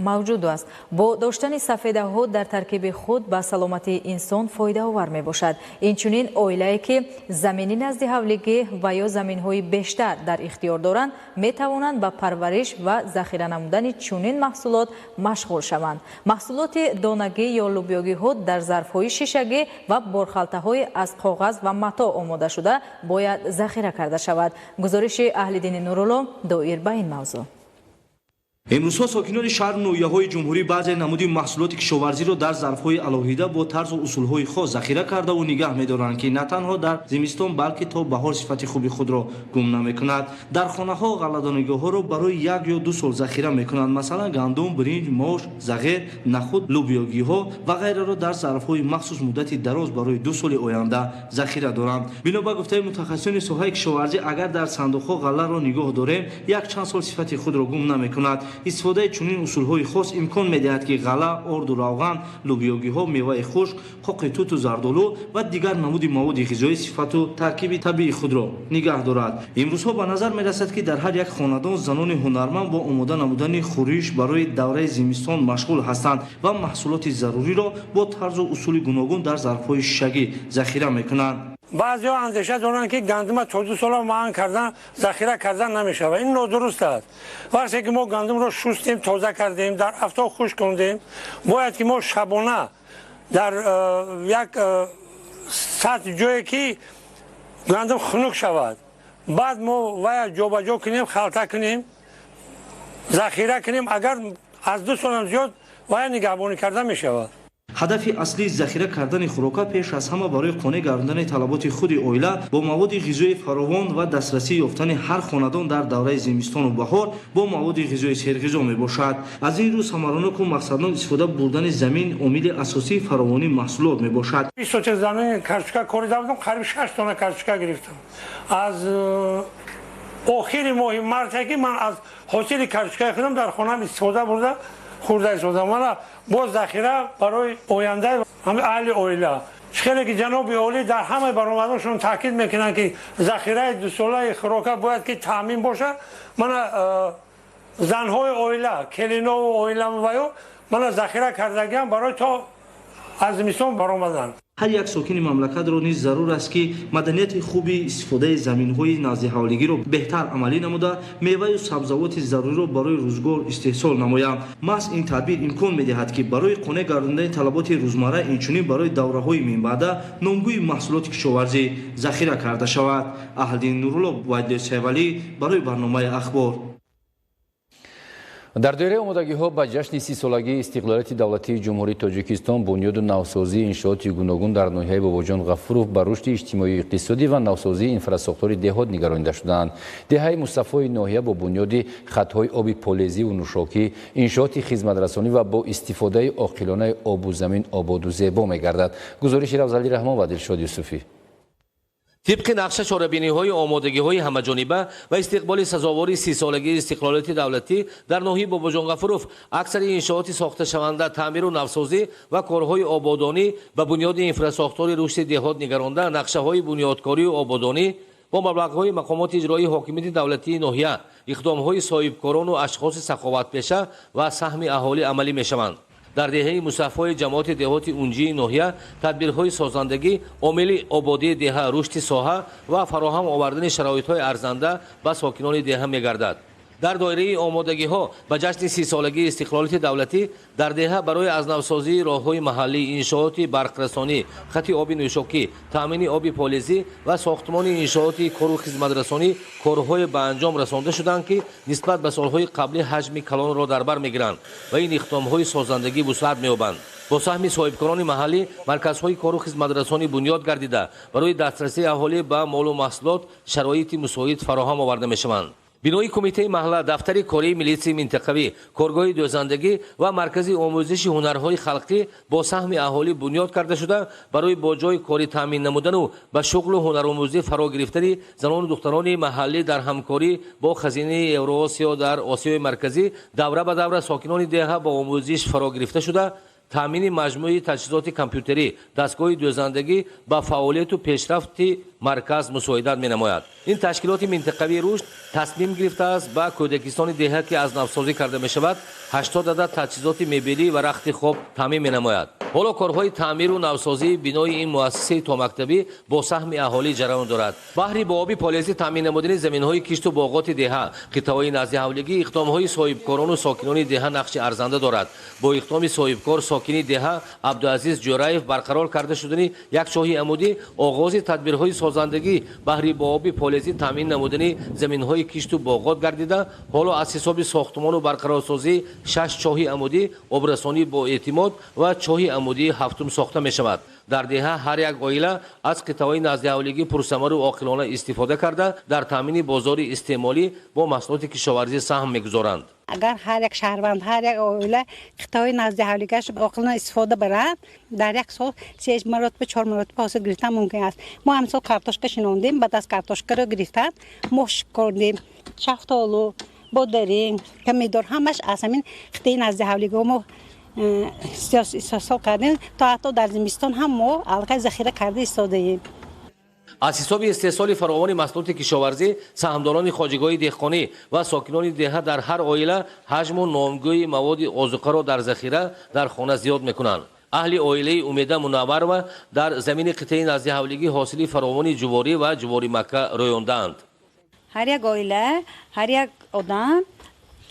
мавҷуд аст. Бо доштани сафедаҳо дар таркиби худ ба саломатии инсон фоидаовар мебошад. Инчунин оилае ки замини назди ҳавлигӣ ва ё заминҳои бештар дар ихтиёр доранд, метавонанд ба парвариш ва захира намудани чунин маҳсулот машғул шаванд. Маҳсулоти донагӣ ё лӯбиёгиҳо дар зарфҳои шишагӣ ва борхалтаҳои аз коғаз ва матоъ омода шуда бояд захира карда шавад. Гузориши Аҳлиддини Нурулло доир ба ин мавзӯъ. Имрӯзҳо сокинони шаҳру ноҳияҳои ҷумҳурӣ баъзе намуди маҳсулоти кишоварзиро дар зарфҳои алоҳида бо тарзу усулҳои хос захира кардаву нигаҳ медоранд, ки на танҳо дар зимистон, балки то баҳор сифати хуби худро гум намекунад. Дар хонаҳо ғалладонагиҳоро барои 1 ё 2 сол захира мекунанд. Масалан, гандум, биринҷ, мош, зағир, нахуд, лӯбиёгиҳо ва ғайраро дар зарфҳои махсус муддати дароз барои 2 соли оянда захира доранд. Бино ба гуфтаи мутахассисони соҳаи кишоварзӣ, агар дар сандуқҳо ғалларо нигоҳ дорем, якчанд сол сифати худро гум намекунад. Истифодаи чунин усулҳои хос имкон медиҳад, ки ғалла, орду равған, лӯбиёгиҳо, меваи хушк, қоқи туту зардолу ва дигар намуди маводи ғизоӣ сифату таркиби табиии худро нигаҳ дорад. Имрӯзҳо ба назар мерасад, ки дар ҳар як хонадон занони ҳунарманд бо омода намудани хӯриш барои давраи зимистон машғул ҳастанд ва маҳсулоти заруриро бо тарзу усули гуногун дар зарфҳои шишагӣ захира мекунанд. Баъзеҳо андеша доранд, ки гандума то 2 сола маҳан кардан, захира кардан намешавад. Ин нодуруст аст. Вақте ки мо гандумро шустем, тоза кардем, дар афтоб хушк кардем, бояд ки мо шабона дар як сатҳ ҷое ки гандум хунук шавад, баъд мо вая ҷобаҷо кунем, халта кунем, захира кунем. Агар аз 2 солам зиёд вая нигаҳбонӣ карда мешавад. Ҳадафи аслии захира кардани хӯрока пеш аз ҳама барои қонеъ гардондани талаботи худи оила бо маводи ғизои фаровон ва дастрасӣ ёфтани ҳар хонадон дар давраи зимистону баҳор бо маводи ғизои серғизо мебошад. Аз ин рӯ самароноку мақсаднок истифода бурдани замин омили асосии фаровонии маҳсулот мебошад. 20 сотих замини картошка корида будам, қариб 6 тонна картошка гирифтам. Аз охири моҳи марте ки ман аз ҳосили картошкаи худам дар хонаам истифода бурда хӯрда истодам. Мана боз захира барои ояндаи аҳли оила. Хеле ки ҷаноби олӣ дар ҳамаи баромадҳошон таъкид мекунанд, ки захираи дусолаи хӯрока бояд ки таъмин бошад. Мана занҳои оила, келинову оиламваё мана захира кардагиам барои то аз зимистон баромадан. Ҳар як сокини мамлакатро низ зарур аст, ки маданияти хуби истифодаи заминҳои наздиҳавлигиро беҳтар амалӣ намуда, меваю сабзавоти заруриро барои рӯзгор истеҳсол намоянд. Маҳз ин тадбир имкон медиҳад, ки барои қонеъ гардондани талаботи рӯзмарра, инчунин барои давраҳои минбаъда номгӯи маҳсулоти кишоварзӣ захира карда шавад. Аҳлиддин Нурулло, Вайдли Сайвалӣ барои барномаи Ахбор. Дар доираи омодагиҳо ба ҷашни 30-солагии истиқлолияти давлатии Ҷумҳурии Тоҷикистон бунёду навсозии иншооти гуногун дар ноҳияи Бобоҷон Ғафуров ба рушди иҷтимоию иқтисодӣ ва навсозии инфрасохтори деҳот нигаронида шудаанд. Деҳаи Мустафои ноҳия бо бунёди хатҳои оби полезиву нӯшокӣ, иншооти хизматрасонӣ ва бо истифодаи оқилонаи обу замин ободу зебо мегардад. Гузориши Равзалӣ Раҳмон ва Дилшод Юсуфӣ. Тибқи нақша чорабиниҳои омодагиҳои ҳамаҷониба ва истиқболи сазовори 30-солагии истиқлолияти давлатӣ дар ноҳияи Бобоҷон Ғафуров аксари иншооти сохташаванда, таъмиру навсозӣ ва корҳои ободонӣ ба бунёди инфрасохтори рушди деҳот нигаронда, нақшаҳои бунёдкорию ободонӣ бо маблағҳои мақомоти иҷроии ҳокимияти давлатии ноҳия, иқдомҳои соҳибкорону ашхоси саховатпеша ва саҳми аҳолӣ амалӣ мешаванд. Дар деҳаи Мусаффои ҷамоати деҳоти Унҷии ноҳия тадбирҳои созандагӣ омили ободии деҳа, рушди соҳа ва фароҳам овардани шароитҳои арзанда ба сокинони деҳа мегардад. Дар доираи омодагиҳо ба ҷашни 30-солагии истиқлолияти давлатӣ дар деҳа барои аз навсозии роҳҳои маҳаллӣ, иншооти барқрасонӣ, хати оби нӯшокӣ, таъмини оби полезӣ ва сохтмони иншооти кору хизматрасонӣ корҳое ба анҷом расонда шуданд, ки нисбат ба солҳои қаблӣ ҳаҷми калонро дар бар мегиранд ва ин иқдомҳои созандагӣ вусъат меёбанд. Бо саҳми соҳибкорони маҳаллӣ марказҳои кору хизматрасонӣ бунёд гардида, барои дастрасии аҳолӣ ба молу маҳсулот шароити мусоид фароҳам оварда мешаванд. Бинои кумитаи маҳалла, дафтари кории милитсияи минтақавӣ, коргоҳи дӯзандагӣ ва маркази омӯзиши ҳунарҳои халқӣ бо саҳми аҳолӣ бунёд карда шуда, барои бо ҷойи корӣ таъмин намудану ба шуғлу ҳунаромӯзӣ фаро гирифтани занону духтарони маҳаллӣ дар ҳамкорӣ бо хазинаи Евроосиё дар Осиёи Марказӣ давра ба давра сокинони деҳа ба омӯзиш фаро гирифта шуда, таъмини маҷмӯи таҷҳизоти компютерӣ, дастгоҳи дӯзандагӣ ба фаъолияту пешрафти марказ мусоидат менамояд. Ин ташкилоти минтақавии рушд тасмим гирифтааст ба кӯдакистони деҳа, ки аз навсозӣ карда мешавад, 80 адад таҷҳизоти мебелӣ ва рахти хоб таъмин менамояд. Ҳоло корҳои таъмиру навсозии бинои ин муассисаи томактабӣ бо саҳми аҳолӣ ҷараён дорад. Баҳри бо оби полезӣ таъмин намудани заминҳои кишту боғоти деҳа, қитъаҳои наздиҳавлигӣ, иқдомҳои соҳибкорону сокинони деҳа нақши арзанда дорад. Бо иқдоми соҳибкор сокини деҳа Абдуазиз Ҷӯраев барқарор карда шудани як чоҳи амудӣ оғози тадбирҳои созандагӣ баҳри бо оби полезӣ таъмин намудани заминҳои кишту боғот гардида, ҳоло аз ҳисоби сохтмону барқарорсозии 6 чоҳи амудӣ обрасонӣ бо эътимод ва чоҳи амудии 7 сохта мешавад. Дар деҳа ҳар як оила аз қитъаҳои наздиҳавлигӣ пурсамару оқилона истифода карда, дар таъмини бозори истеъмолӣ бо маҳсулоти кишоварзӣ саҳм мегузоранд. Агар ҳар як шаҳрванд, ҳар як оила қитъаҳои наздиҳавлигиаш оқилона истифода барад, дар як сол 3 маротиба, 4 маротиба ҳосил гирифтан мумкин аст. Мо ҳамсол картошка шинондем, баъд аз картошкаро гирифтан мош кордем, шафтолу, бодаринг, помидор, ҳамаш аз ҳамин қитъаи наздиҳавлигиҳо мо истеҳсол кардем, то ҳатто дар зимистон ҳам мо аллакай захира карда истодаем. Аз ҳисоби истеҳсоли фаровони маҳсулоти кишоварзӣ саҳмдорони хоҷагиҳои деҳқонӣ ва сокинони деҳа дар ҳар оила ҳаҷму номгӯи маводи озуқаро дар захира дар хона зиёд мекунанд. Аҳли оилаи Умеда Мунавварова дар замини қитъаи наздиҳавлигӣ ҳосили фаровони ҷуворӣ ва ҷуворимакка рӯёндаанд. Ҳар як оила, ҳар як одам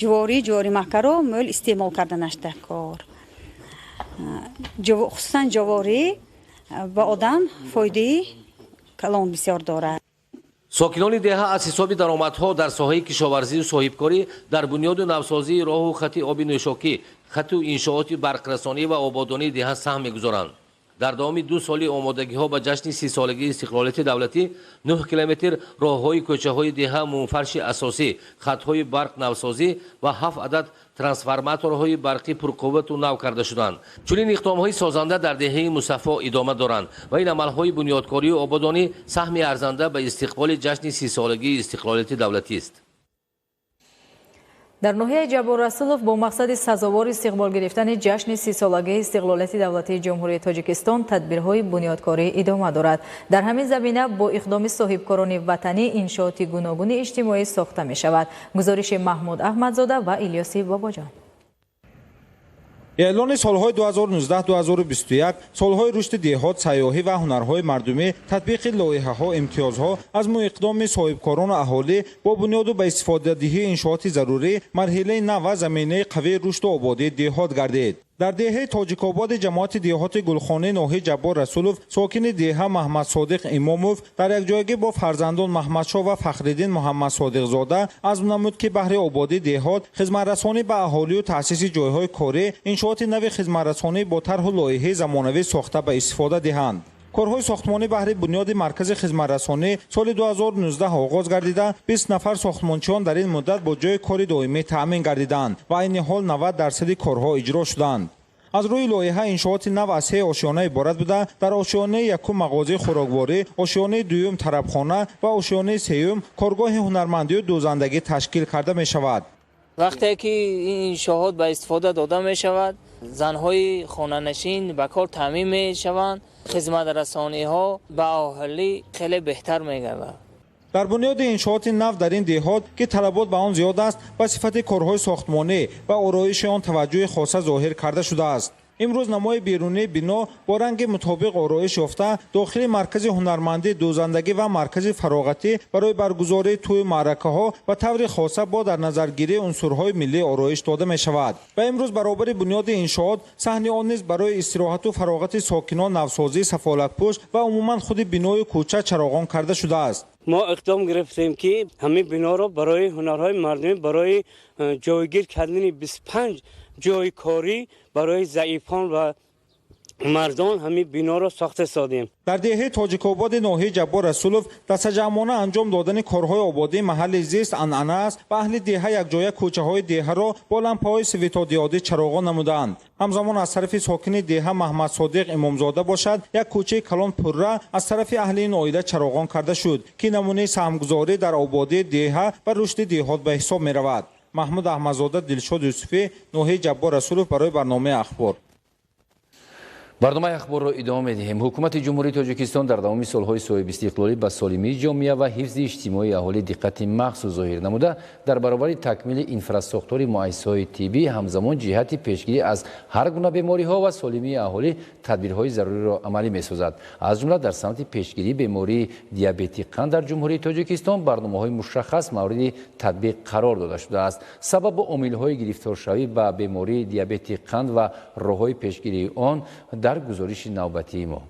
ҷуворӣ, ҷуворимаккаро мӯл истеъмол карданаш дар кор. Хусусан ҷуворӣ ба одам фоидаи калон бисёр дорад. Сокинони деҳа аз ҳисоби даромадҳо дар соҳаи кишоварзию соҳибкорӣ дар бунёду навсозии роҳу хати оби нӯшокӣ, хату иншооти барқрасонӣ ва ободонии деҳа саҳм мегузоранд. Дар давоми 2 соли омодагиҳо ба ҷашни 30-солагии истиқлолияти давлатӣ 9 километр роҳҳои кӯчаҳои деҳа мунфарши асосӣ, хатҳои барқ навсозӣ ва 7 адад трансформаторҳои барқӣ пурқуввату нав карда шуданд. Чунин иқдомҳои созанда дар деҳаи Мусаффо идома доранд ва ин амалҳои бунёдкорию ободонӣ саҳми арзанда ба истиқболи ҷашни 30-солагии истиқлолияти давлатист. Дар ноҳияи Ҷаббор Расулов бо мақсади сазовор истиқбол гирифтани ҷашни 30-солагии истиқлолияти давлатии Ҷумҳурии Тоҷикистон тадбирҳои бунёдкорӣ идома дорад. Дар ҳамин замина бо иқдоми соҳибкорони ватанӣ иншооти гуногуни иҷтимоӣ сохта мешавад. Гузориши Маҳмуд Аҳмадзода ва Илёси Бобоҷон. Эълони солҳои 2019-2021 солҳои рушди деҳот, сайёҳӣ ва ҳунарҳои мардумӣ, татбиқи лоиҳаҳо, имтиёзҳо аз муиқдоми соҳибкорону аҳолӣ бо бунёду ба истифодадиҳии иншооти зарурӣ марҳилаи нав ва заминаи қавии рушду ободии деҳот гардид. Дар деҳаи Тоҷикободи ҷамоати деҳоти Гулхонаи ноҳияи Ҷаббор Расулов сокини деҳа Маҳмадсодиқ Имомов дар якҷоягӣ бо фарзандон Маҳмадшоҳ ва Фахриддин Муҳаммадсодиқзода азм намуд, ки баҳри ободии деҳот, хизматрасонӣ ба аҳолию таъсиси ҷойҳои корӣ иншооти нави хизматрасонӣ бо тарҳу лоиҳаи замонавӣ сохта ба истифода диҳанд. Корҳои сохтмонӣ баҳри бунёди маркази хизматрасонӣ соли 2019 оғоз гардида, 20 нафар сохтмончиён дар ин муддат бо ҷойи кори доимӣ таъмин гардиданд ва айни ҳол 90% корҳо иҷро шуданд. Аз рӯи лоиҳа иншооти нав аз се ошёна иборат буда, дар ошёнаи якум мағозаи хӯрокворӣ, ошёнаи дуюм тарабхона ва ошёнаи сеюм коргоҳи ҳунармандию дӯзандагӣ ташкил карда мешавад. Вақте ки ин иншоот ба истифода дода мешавад, занҳои хонанишин ба кор таъмин мешаванд, хизматрасониҳо ба аҳолӣ хеле беҳтар мегардад. Дар бунёди иншооти нав дар ин деҳот, ки талабот ба он зиёд аст, ба сифати корҳои сохтмонӣ ва ороиши он таваҷҷӯҳи хоса зоҳир карда шудааст. Имрӯз намои берунии бино бо ранги мутобиқ ороиш ёфта, дохили маркази ҳунармандӣ, дӯзандагӣ ва маркази фароғатӣ барои баргузории тӯю маъракаҳо ба таври хоса бо дар назаргирии унсурҳои миллӣ ороиш дода мешавад. Ва имрӯз баробари бунёди иншоот саҳни он низ барои истироҳату фароғати сокинон навсозии сафолатпӯш ва умуман худи биною кӯча чароғон карда шудааст. Мо иқдом гирифтем, ки ҳамин биноро барои ҳунарҳои мардумӣ, барои ҷойгир кардани 25 ҷойи корӣ барои заифон ва мардон ҳамин биноро сохта содем. Дар деҳаи Тоҷикободи ноҳияи Ҷаббор Расулов дастаҷамъона анҷом додани корҳои ободии маҳалли зист анъана аст ва аҳли деҳа якҷоя кӯчаҳои деҳаро бо лампаҳои светодиодӣ чароғон намуданд. Ҳамзамон аз тарафи сокини деҳа Маҳмадсодиқ Имомзода бошад, як кӯчаи калон пурра аз тарафи аҳли ин оила чароғон карда шуд, ки намунаи саҳмгузорӣ дар ободии деҳа ва рушди деҳот ба ҳисоб меравад. Маҳмуд Аҳмадзода, Дилшод Юсуфӣ, ноҳияи Ҷаббор Расулов барои барномаи Ахбор. Барномаи Ахборро идома медиҳем. Ҳукумати Ҷумҳурии Тоҷикистон дар давоми солҳои соҳибистиқлолӣ ба солимии ҷомеа ва ҳифзи иҷтимоии аҳолӣ диққати махсус зоҳир намуда, дар баробари такмили инфрасохтори муассисаҳои тиббӣ ҳамзамон ҷиҳати пешгирӣ аз ҳар гуна бемориҳо ва солимии аҳолӣ тадбирҳои заруриро амалӣ месозад. Аз ҷумла дар самти пешгирии бемории диабети қанд дар Ҷумҳурии Тоҷикистон барномаҳои мушаххас мавриди татбиқ қарор дода шудааст. Сабабу омилҳои гирифторшавӣ ба бемории диабети қанд ва роҳҳои пешгирии он дар гузориши навбатии мо.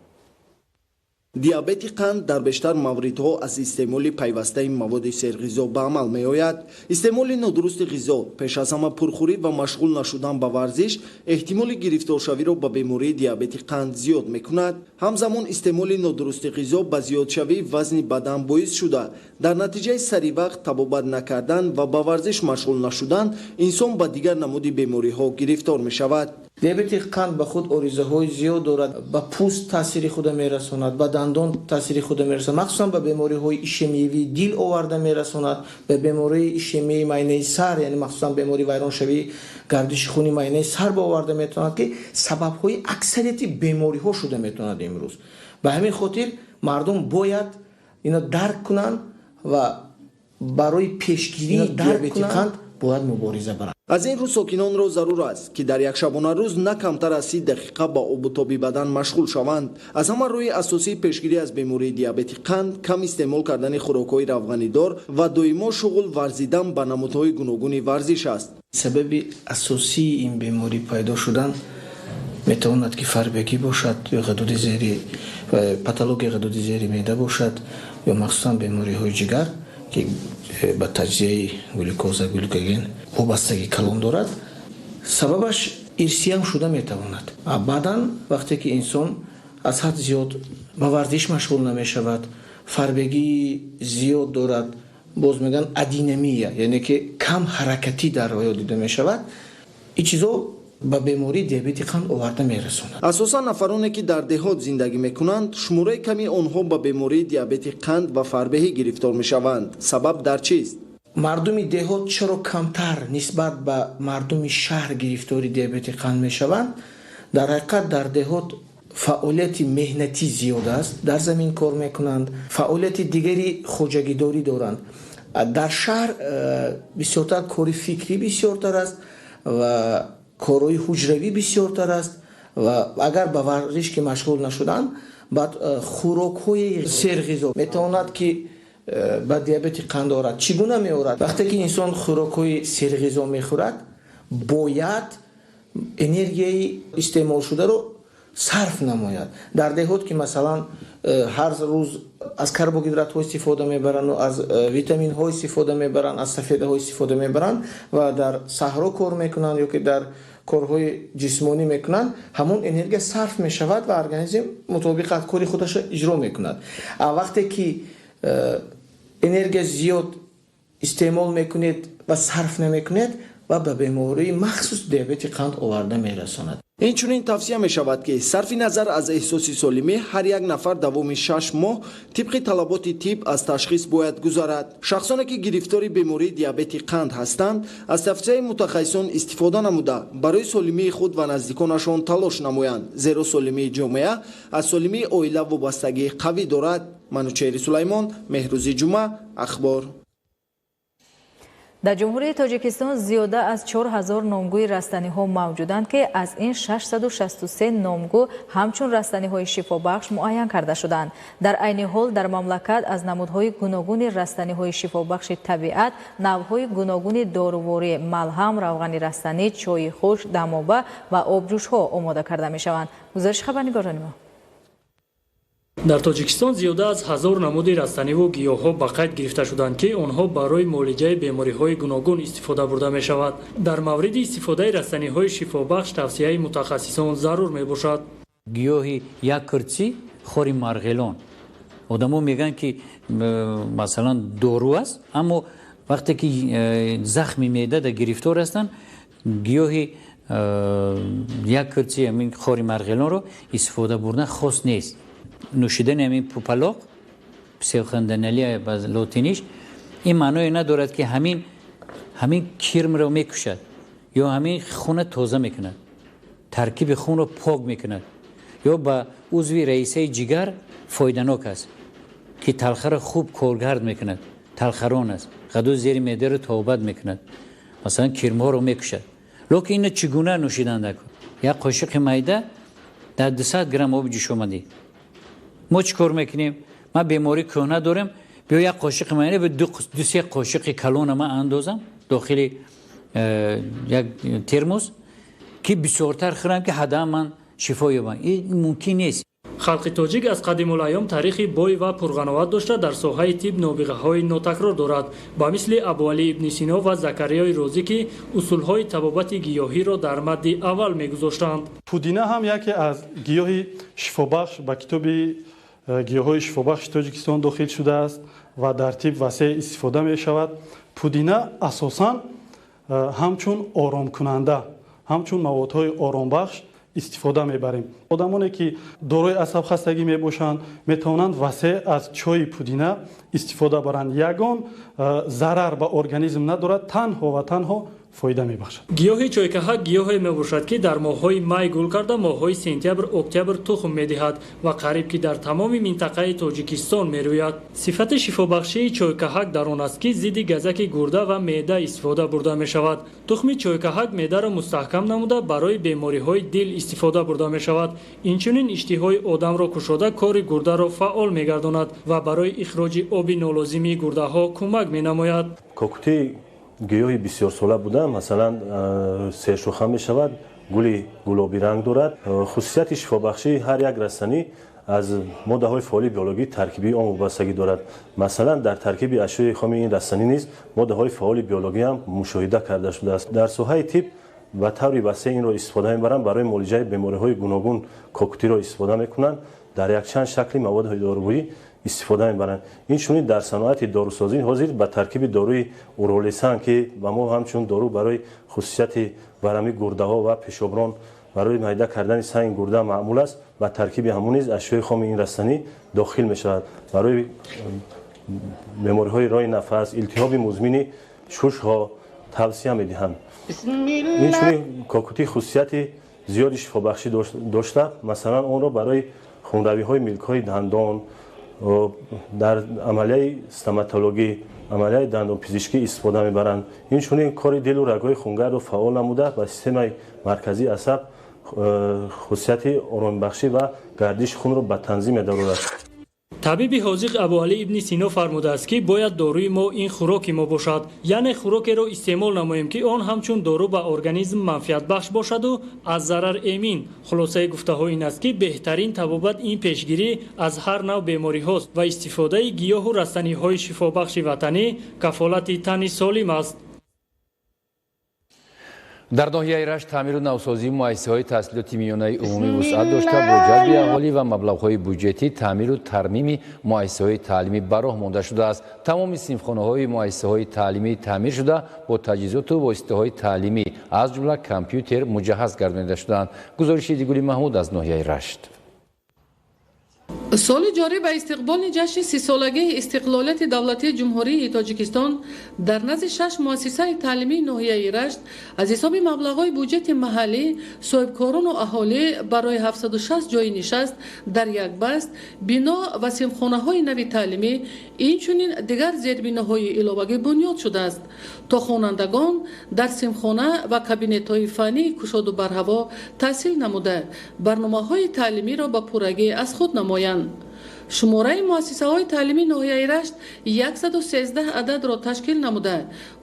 Диабети қанд дар бештар мавридҳо аз истеъмоли пайвастаи маводи серғизо ба амал меояд. Истеъмоли нодурусти ғизо, пеш аз ҳама пурхӯрӣ ва машғул нашудан ба варзиш эҳтимоли гирифторшавиро ба бемории диабети қанд зиёд мекунад. Ҳамзамон истеъмоли нодурусти ғизо ба зиёдшавии вазни бадан боис шуда, дар натиҷаи саривақт табобат накардан ва ба варзиш машғул нашудан инсон ба дигар намуди бемориҳо гирифтор мешавад. Диабети қанд ба худ оризаҳои зиёд дорад, ба пӯст таъсири худа мерасонад, ба дандон таъсири худа мерасонад, махсусан ба бемориҳои ишемиявии дил оварда мерасонад, ба бемории ишемияи майнаи сар, яъне махсусан бемории вайроншавии гардиши хуни майнаи сар ба оварда метавонад, ки сабабҳои аксарияти бемориҳо шуда метавонад имрӯз. Ба ҳамин хотир мардум бояд ино дарк кунанд ва барои пешгирии диабети қанд бояд мубориза баранд. Аз ин рӯз сокинонро зарур аст, ки дар як шабонарӯз на камтар аз 30 дақиқа ба обутоби бадан машғул шаванд. Аз ҳама рӯи асосии пешгирӣ аз бемории диабети қанд кам истеъмол кардани хӯрокҳои равғанидор ва доимо шуғул варзидан ба намудҳои гуногуни варзиш аст. Сабаби асосии ин беморӣ пайдо шудан метавонад, ки фарбегӣ бошад ё ғадуди зери патологияи ғадуди зери меъда бошад ё махсусан бемориҳои ҷигар, ки ба таҷзияи глюкоза глюкоген вобастагӣ калон дорад. Сабабаш ирсиям шуда метавонад. Баъдан вақте ки инсон аз ҳад зиёд ба варзиш машғул намешавад, фарбегии зиёд дорад, боз мегӯянд адинамия, яъне ки кам ҳаракатӣ дар оё дида мешавад, ин чизо ба бемории диабети қанд оварда мерасонад. Асосан нафароне, ки дар деҳот зиндагӣ мекунанд, шумораи ками онҳо ба бемории диабети қанд ва фарбеҳӣ гирифтор мешаванд. Сабаб дар чист? Мардуми деҳот чаро камтар нисбат ба мардуми шаҳр гирифтори диабети қанд мешаванд? Дар ҳақиқат дар деҳот фаъолияти меҳнатӣ зиёд аст, дар замин кор мекунанд, фаъолияти дигари хоҷагидорӣ доранд. Дар шаҳр бисёртар кори фикрӣ бисёртар аст ва корҳои ҳуҷравӣ бисёртар аст ва агар ба варзиш ки машғул нашуданд, баъд хӯрокҳои серғизо метавонад, ки ба диабети қанд орад. Чӣ гуна меорад? Вақте ки инсон хӯрокҳои серғизо мехӯрад, бояд энергияи истеъмолшударо сарф намояд. Дар деҳот ки масалан ҳар рӯз аз карбогидратҳо истифода мебаранд, аз витаминҳо истифода мебаранд, аз сафедаҳо истифода мебаранд ва дар саҳро кор мекунанд ё ки дар корҳои ҷисмонӣ мекунанд, ҳамон энергия сарф мешавад ва организм мутобиқат кори худашро иҷро мекунад. Вақте ки энергия зиёд истеъмол мекунед ва сарф намекунед, ва ба бемории махсус диабети қанд оварда мерасонад. Инчунин тавсия мешавад, ки сарфи назар аз эҳсоси солимӣ ҳар як нафар давоми 6 моҳ тибқи талаботи тиб аз ташхис бояд гузарад. Шахсоне ки гирифтори бемории диабети қанд ҳастанд, аз тавсияи мутахассисон истифода намуда барои солимии худ ва наздиконашон талош намоянд, зеро солимии ҷомеа аз солимии оила вобастагии қавӣ дорад. Манучеҳри Сулаймон, Меҳрӯзи Ҷумъа, Ахбор. Дар Ҷумҳурии Тоҷикистон зиёда аз 4000 номгӯи растаниҳо мавҷуданд, ки аз ин 663 номгӯ ҳамчун растаниҳои шифобахш муайян карда шуданд. Дар айни ҳол дар мамлакат аз намудҳои гуногуни растаниҳои шифобахши табиат, навъҳои гуногуни доруворӣ, малҳам, равғани растанӣ, чойи хушк, дамоба ва обҷӯшҳо омода карда мешаванд. Гузориши хабарнигорони мо. Дар Тоҷикистон зиёда аз 1000 намуди растаниву гиёҳҳо ба қайд гирифта шуданд, ки онҳо барои муолиҷаи бемориҳои гуногун истифода бурда мешавад. Дар мавриди истифодаи растаниҳои шифобахш тавсияи мутахассисон зарур мебошад. Гиёҳи як киртӣ хори марғелон. Одамо мегӯянд, ки масалан дору аст, аммо вақте ки захми меъда гирифтор ҳастанд, гиёҳи як киртӣ ҳамин хори марғелонро истифода бурдан хос нест. Нӯшидани ҳамин пупалоқ, псевханданалия ба лотиниш, ин маъное надорад, ки ҳамин кирмро мекушад ё ҳамин хуна тоза мекунад, таркиби хунро пок мекунад ё ба узви раисаи ҷигар фоиданок аст, ки талхаро хуб коргард мекунад, талхарон аст, ғадуди зери меъдаро тобат мекунад, масалан кирмҳоро мекушад. Лекин ино чӣ гуна нӯшидан дакун? Як қошиқи майда дар 200 грамм оби ҷӯшомадӣ. Мо чӣ кор мекунем? Ман бемории кӯҳна дорем, биё як қошиқи майда, ду-се қошиқи калона ман андозам дохили як термос, ки бисёртар хӯрам, ки ҳадаф ман шифо ёбам. Ин мумкин нест. Халқи тоҷик аз қадимулайём таърихи бой ва пурғановат дошта, дар соҳаи тиб нобиғаҳои нотакрор дорад, ба мисли Абуалӣ ибни Сино ва Закариёи Розӣ, ки усулҳои табобати гиёҳиро дар мадди аввал мегузоштанд. Пудина ҳам яке аз гиёҳи шифобахш ба китоби гиёҳҳои шифобахши Тоҷикистон дохил шудааст ва дар тиб васеъ истифода мешавад. Пудина асосан ҳамчун оромкунанда, ҳамчун маводҳои оромбахш истифода мебарем. Одамоне ки дорои асабхастагӣ мебошанд, метавонанд васеъ аз чойи пудина истифода баранд. Ягон зарар ба организм надорад, танҳо ва танҳо фоида мебахшад. Гиёҳи чойкаҳак гиёҳе мебошад, ки дар моҳҳои май гул карда, моҳҳои сентябр, октябр тухм медиҳад ва қариб ки дар тамоми минтақаи Тоҷикистон мерӯяд. Сифати шифобахшии чойкаҳак дар он аст, ки зидди газаки гурда ва меъда истифода бурда мешавад. Тухми чойкаҳак меъдаро мустаҳкам намуда барои бемориҳои дил истифода бурда мешавад. Инчунин иштиҳои одамро кушода кори гурдаро фаъол мегардонад ва барои ихроҷи оби нолозимии гурдаҳо кӯмак менамояд. Кокути гиёҳи бисёрсола буда, масалан сершоха мешавад, гули гулобӣ ранг дорад. Хусусияти шифобахшии ҳар як растанӣ аз моддаҳои фаъоли биологии таркибии он вобастагӣ дорад. Масалан, дар таркиби ашёи хоми ин растанӣ низ моддаҳои фаъоли биологӣ ҳам мушоҳида карда шудааст. Дар соҳаи тиб ба таври васеъ инро истифода мебаранд, барои муолиҷаи бемориҳои гуногун кокутиро истифода мекунанд, дар якчанд шакли маводҳои доруворӣ истифода мебаранд. Инчунин дар саноати дорусозӣ ҳозир ба таркиби доруи уролесан, ки ба мо ҳамчун дору барои хусусияти варами гурдаҳо ва пешоброн, барои майда кардани санги гурда маъмул аст, ба таркиби ҳамон низ ашёи хоми ин растанӣ дохил мешавад. Барои бемориҳои роҳи нафас, илтиҳоби музмини шушҳо тавсия медиҳанд. Инчунин кокутӣ хусусияти зиёди шифобахшӣ дошта, масалан онро барои хунравиҳои милкҳои дандон, дар амалияи стоматологӣ, амалияи дандонпизишкӣ истифода мебаранд. Инчунин кори дилу рагҳои хунгардро фаъол намуда ба системаи марказии асаб хусусияти оромбахшӣ ва гардиши хунро ба танзим медарорад. Табиби ҳозиқ Абуалӣ ибни Сино фармудааст, ки бояд доруи мо ин хӯроки мо бошад, яъне хӯрокеро истеъмол намоем, ки он ҳамчун дору ба организм манфиатбахш бошаду аз зарар эмин. Хулосаи гуфтаҳо ин аст, ки беҳтарин табобат ин пешгирӣ аз ҳар нав бемориҳост ва истифодаи гиёҳу растаниҳои шифобахши ватанӣ кафолати тани солим аст. Дар ноҳияи Рашт таъмиру навсозии муассисаҳои таҳсилоти миёнаи умумӣ вусъат дошта, бо ҷалби аҳолӣ ва маблағҳои буҷетӣ таъмиру тармими муассисаҳои таълимӣ ба роҳ монда шудааст. Тамоми синфхонаҳои муассисаҳои таълимӣ таъмир шуда, бо таҷҳизоту воситаҳои таълимӣ, аз ҷумла компютер, муҷаҳҳаз гардонида шудаанд. Гузориши Дигули Маҳмуд аз ноҳияи Рашт. Соли ҷорӣ ба истиқболи ҷашни 30-солагии истиқлолияти давлатии Ҷумҳурии Тоҷикистон дар назди 6 муассисаи таълимии ноҳияи Рашт аз ҳисоби маблағҳои буҷети маҳаллӣ, соҳибкорону аҳолӣ барои 760 ҷойи нишаст дар як баст бино ва синфхонаҳои нави таълимӣ, инчунин дигар зербиноҳои иловагӣ бунёд шудааст, то хонандагон дар синфхона ва кабинетҳои фаннии кушоду барҳаво таҳсил намуда, барномаҳои таълимиро ба пуррагӣ аз худ намоянд. Шумораи муассисаҳои таълимии ноҳияи Рашт 113 ададро ташкил намуда,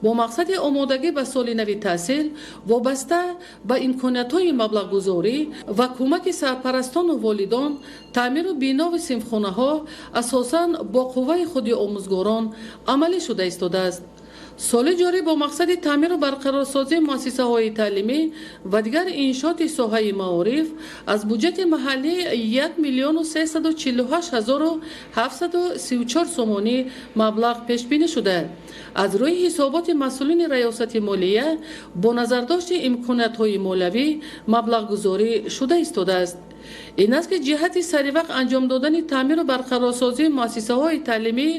бо мақсади омодагӣ ба соли нави таҳсил вобаста ба имкониятҳои маблағгузорӣ ва кӯмаки сарпарастону волидон таъмиру бинови синфхонаҳо асосан бо қувваи худи омӯзгорон амалӣ шуда истодааст. Соли ҷорӣ бо мақсади таъмиру барқарорсозии муассисаҳои таълимӣ ва дигар иншооти соҳаи маориф аз буҷети маҳаллӣ 1 348 734 сомонӣ маблағ пешбинӣ шуда, аз рӯи ҳисоботи масъулини раёсати молия бо назардошти имкониятҳои молиявӣ маблағгузорӣ шуда истодааст. Ин аст, ки ҷиҳати саривақт анҷом додани таъмиру барқарорсозии муассисаҳои таълимӣ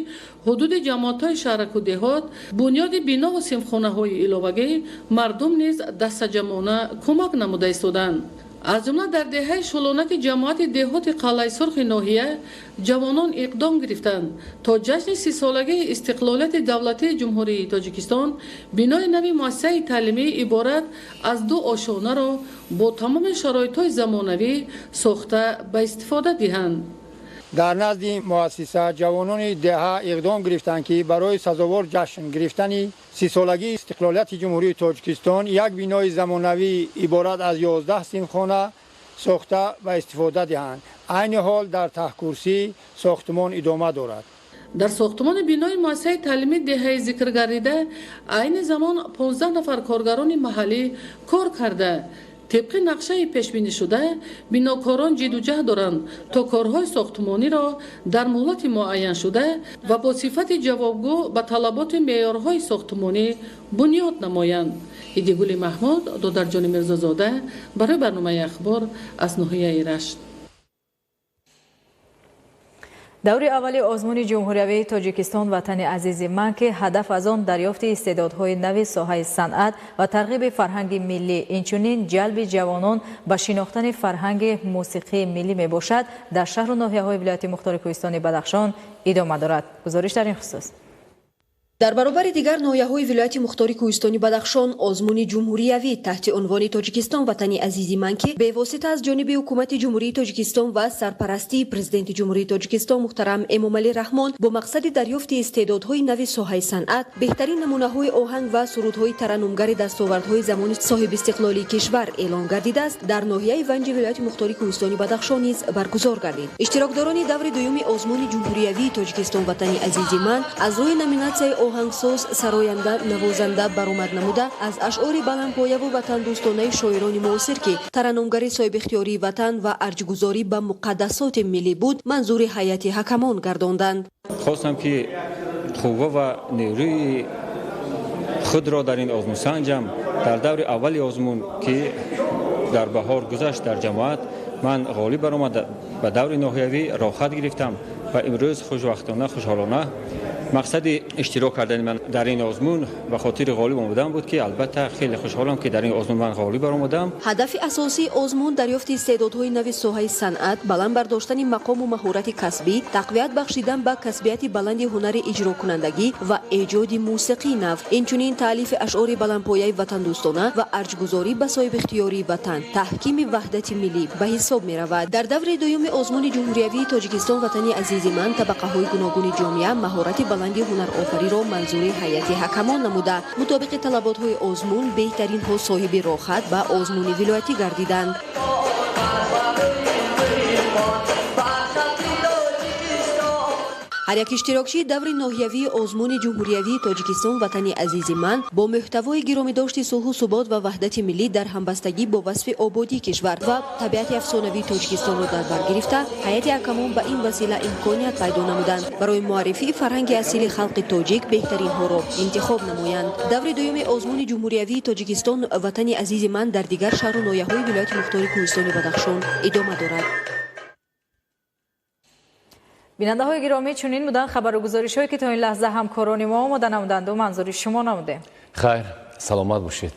ҳудуди ҷамоатҳои шаҳраку деҳот, бунёди бинову синфхонаҳои иловагӣ мардум низ дастаҷамъона кӯмак намуда истоданд. Аз ҷумла дар деҳаи Шулонаки ҷамоати деҳоти Қалъаи Сурхи ноҳия ҷавонон иқдом гирифтанд, то ҷашни 30-солагии истиқлолияти давлатии Ҷумҳурии Тоҷикистон бинои нави муассисаи таълимӣ иборат аз 2 ошонаро бо тамоми шароитҳои замонавӣ сохта ба истифода диҳанд. Дар назди муассиса ҷавонони деҳа иқдом гирифтанд, ки барои сазовор ҷашн гирифтани 30-солагии истиқлолияти Ҷумҳурии Тоҷикистон як бинои замонавӣ иборат аз 11 синфхона сохта ба истифода диҳанд. Айни ҳол дар таҳкурсӣ сохтмон идома дорад. Дар сохтмони бинои муассисаи таълимии деҳаи зикргардида айни замон 15 нафар коргарони маҳаллӣ кор карда, тибқи нақшаи пешбинишуда бинокорон ҷидду ҷаҳд доранд, то корҳои сохтмониро дар муҳлати муайяншуда ва бо сифати ҷавобгӯ ба талаботи меъёрҳои сохтмонӣ бунёд намоянд. Идигули Маҳмуд, Додарҷони Мирзозода барои барномаи Ахбор аз ноҳияи Рашт. Даври аввали озмуни ҷумҳуриявии Тоҷикистон «Ватани азизи ман», ки ҳадаф аз он дарёфти истеъдодҳои нави соҳаи санъат ва тарғиби фарҳанги миллӣ, инчунин ҷалби ҷавонон ба шинохтани фарҳанги мусиқии миллӣ мебошад, дар шаҳру ноҳияҳои вилояти мухтори кӯҳистони Бадахшон идома дорад. Гузориш дар ин хусус. Дар баробари дигар ноҳияҳои вилояти мухтори кӯҳистони Бадахшон озмуни ҷумҳуриявӣ таҳти унвони «Тоҷикистон ватани азизи ман», ки бевосита аз ҷониби ҳукумати Ҷумҳурии Тоҷикистон ва сарпарастии Президенти Ҷумҳурии Тоҷикистон муҳтарам Эмомалӣ Раҳмон бо мақсади дарёфти истеъдодҳои нави соҳаи санъат, беҳтарин намунаҳои оҳанг ва сурудҳои тараннумгари дастовардҳои замони соҳибистиқлолии кишвар эълон гардидааст, дар ноҳияи Ванҷи вилояти мухтори кӯҳистони Бадахшон низ баргузор гардид. Иштирокдорони даври дуюми озмуни ҷумҳуриявии «Тоҷикистон ватани азизи ман» аз рӯи номинатсияи оҳангсоз, сароянда, навозанда баромад намуда, аз ашъори баландпояву ватандӯстонаи шоирони муосир, ки тараннумгари соҳибихтиёрии ватан ва арҷгузорӣ ба муқаддасоти миллӣ буд, манзури ҳайати ҳакамон гардонданд. Хостам, ки қувва ва нерӯи худро дар ин озмун санҷам. Дар даври аввали озмун, ки дар баҳор гузашт, дар ҷамоат ман ғолиб баромад, ба даври ноҳиявӣ роҳхат гирифтам ва имрӯз хушвақтона, хушҳолона мақсади иштирок кардани ман дар ин озмун ба хотири ғолиб омадан буд, ки албатта хеле хушҳолам, ки дар ин озмун ман ғолиб баромадам. Ҳадафи асосии озмун дарёфти истеъдодҳои нави соҳаи санъат, баланд бардоштани мақому маҳорати касбӣ, тақвият бахшидан ба касбияти баланди ҳунари иҷрокунандагӣ ва эҷоди мусиқии нав, инчунин таълифи ашъори баландпояи ватандӯстона ва арҷгузорӣ ба соҳибихтиёрии ватан, таҳкими ваҳдати миллӣ ба ҳисоб меравад. Дар даври дуюми озмуни ҷумҳуриявии «Тоҷикистон ватани азизи ман» табақаҳои гуногуни ҷомеа маҳорати баланди ҳунарофариро манзури ҳайати ҳакамон намуда, мутобиқи талаботҳои озмун беҳтаринҳо соҳиби роҳхат ба озмуни вилоятӣ гардиданд. Ҳар як иштирокчии даври ноҳиявии озмуни ҷумҳуриявии Тоҷикистон «Ватани азизи ман» бо муҳтавои гиромидошти сулҳу субот ва ваҳдати миллӣ дар ҳамбастагӣ бо васфи ободии кишвар ва табиати афсонавии Тоҷикистонро дар бар гирифта, ҳайати ҳакамон ба ин васила имконият пайдо намуданд, барои муаррифии фарҳанги асили халқи тоҷик беҳтаринҳоро интихоб намоянд. Даври дуюми озмуни ҷумҳуриявии Тоҷикистон «Ватани азизи ман» дар дигар шаҳру ноҳияҳои вилояти мухтори Кӯҳистони Бадахшон идома дорад. Бинандаҳои гиромӣ, чунин буданд хабару гузоришҳое, ки то ин лаҳза ҳамкорони мо омода намуданду манзури шумо намудем. Хайр, саломат бошед.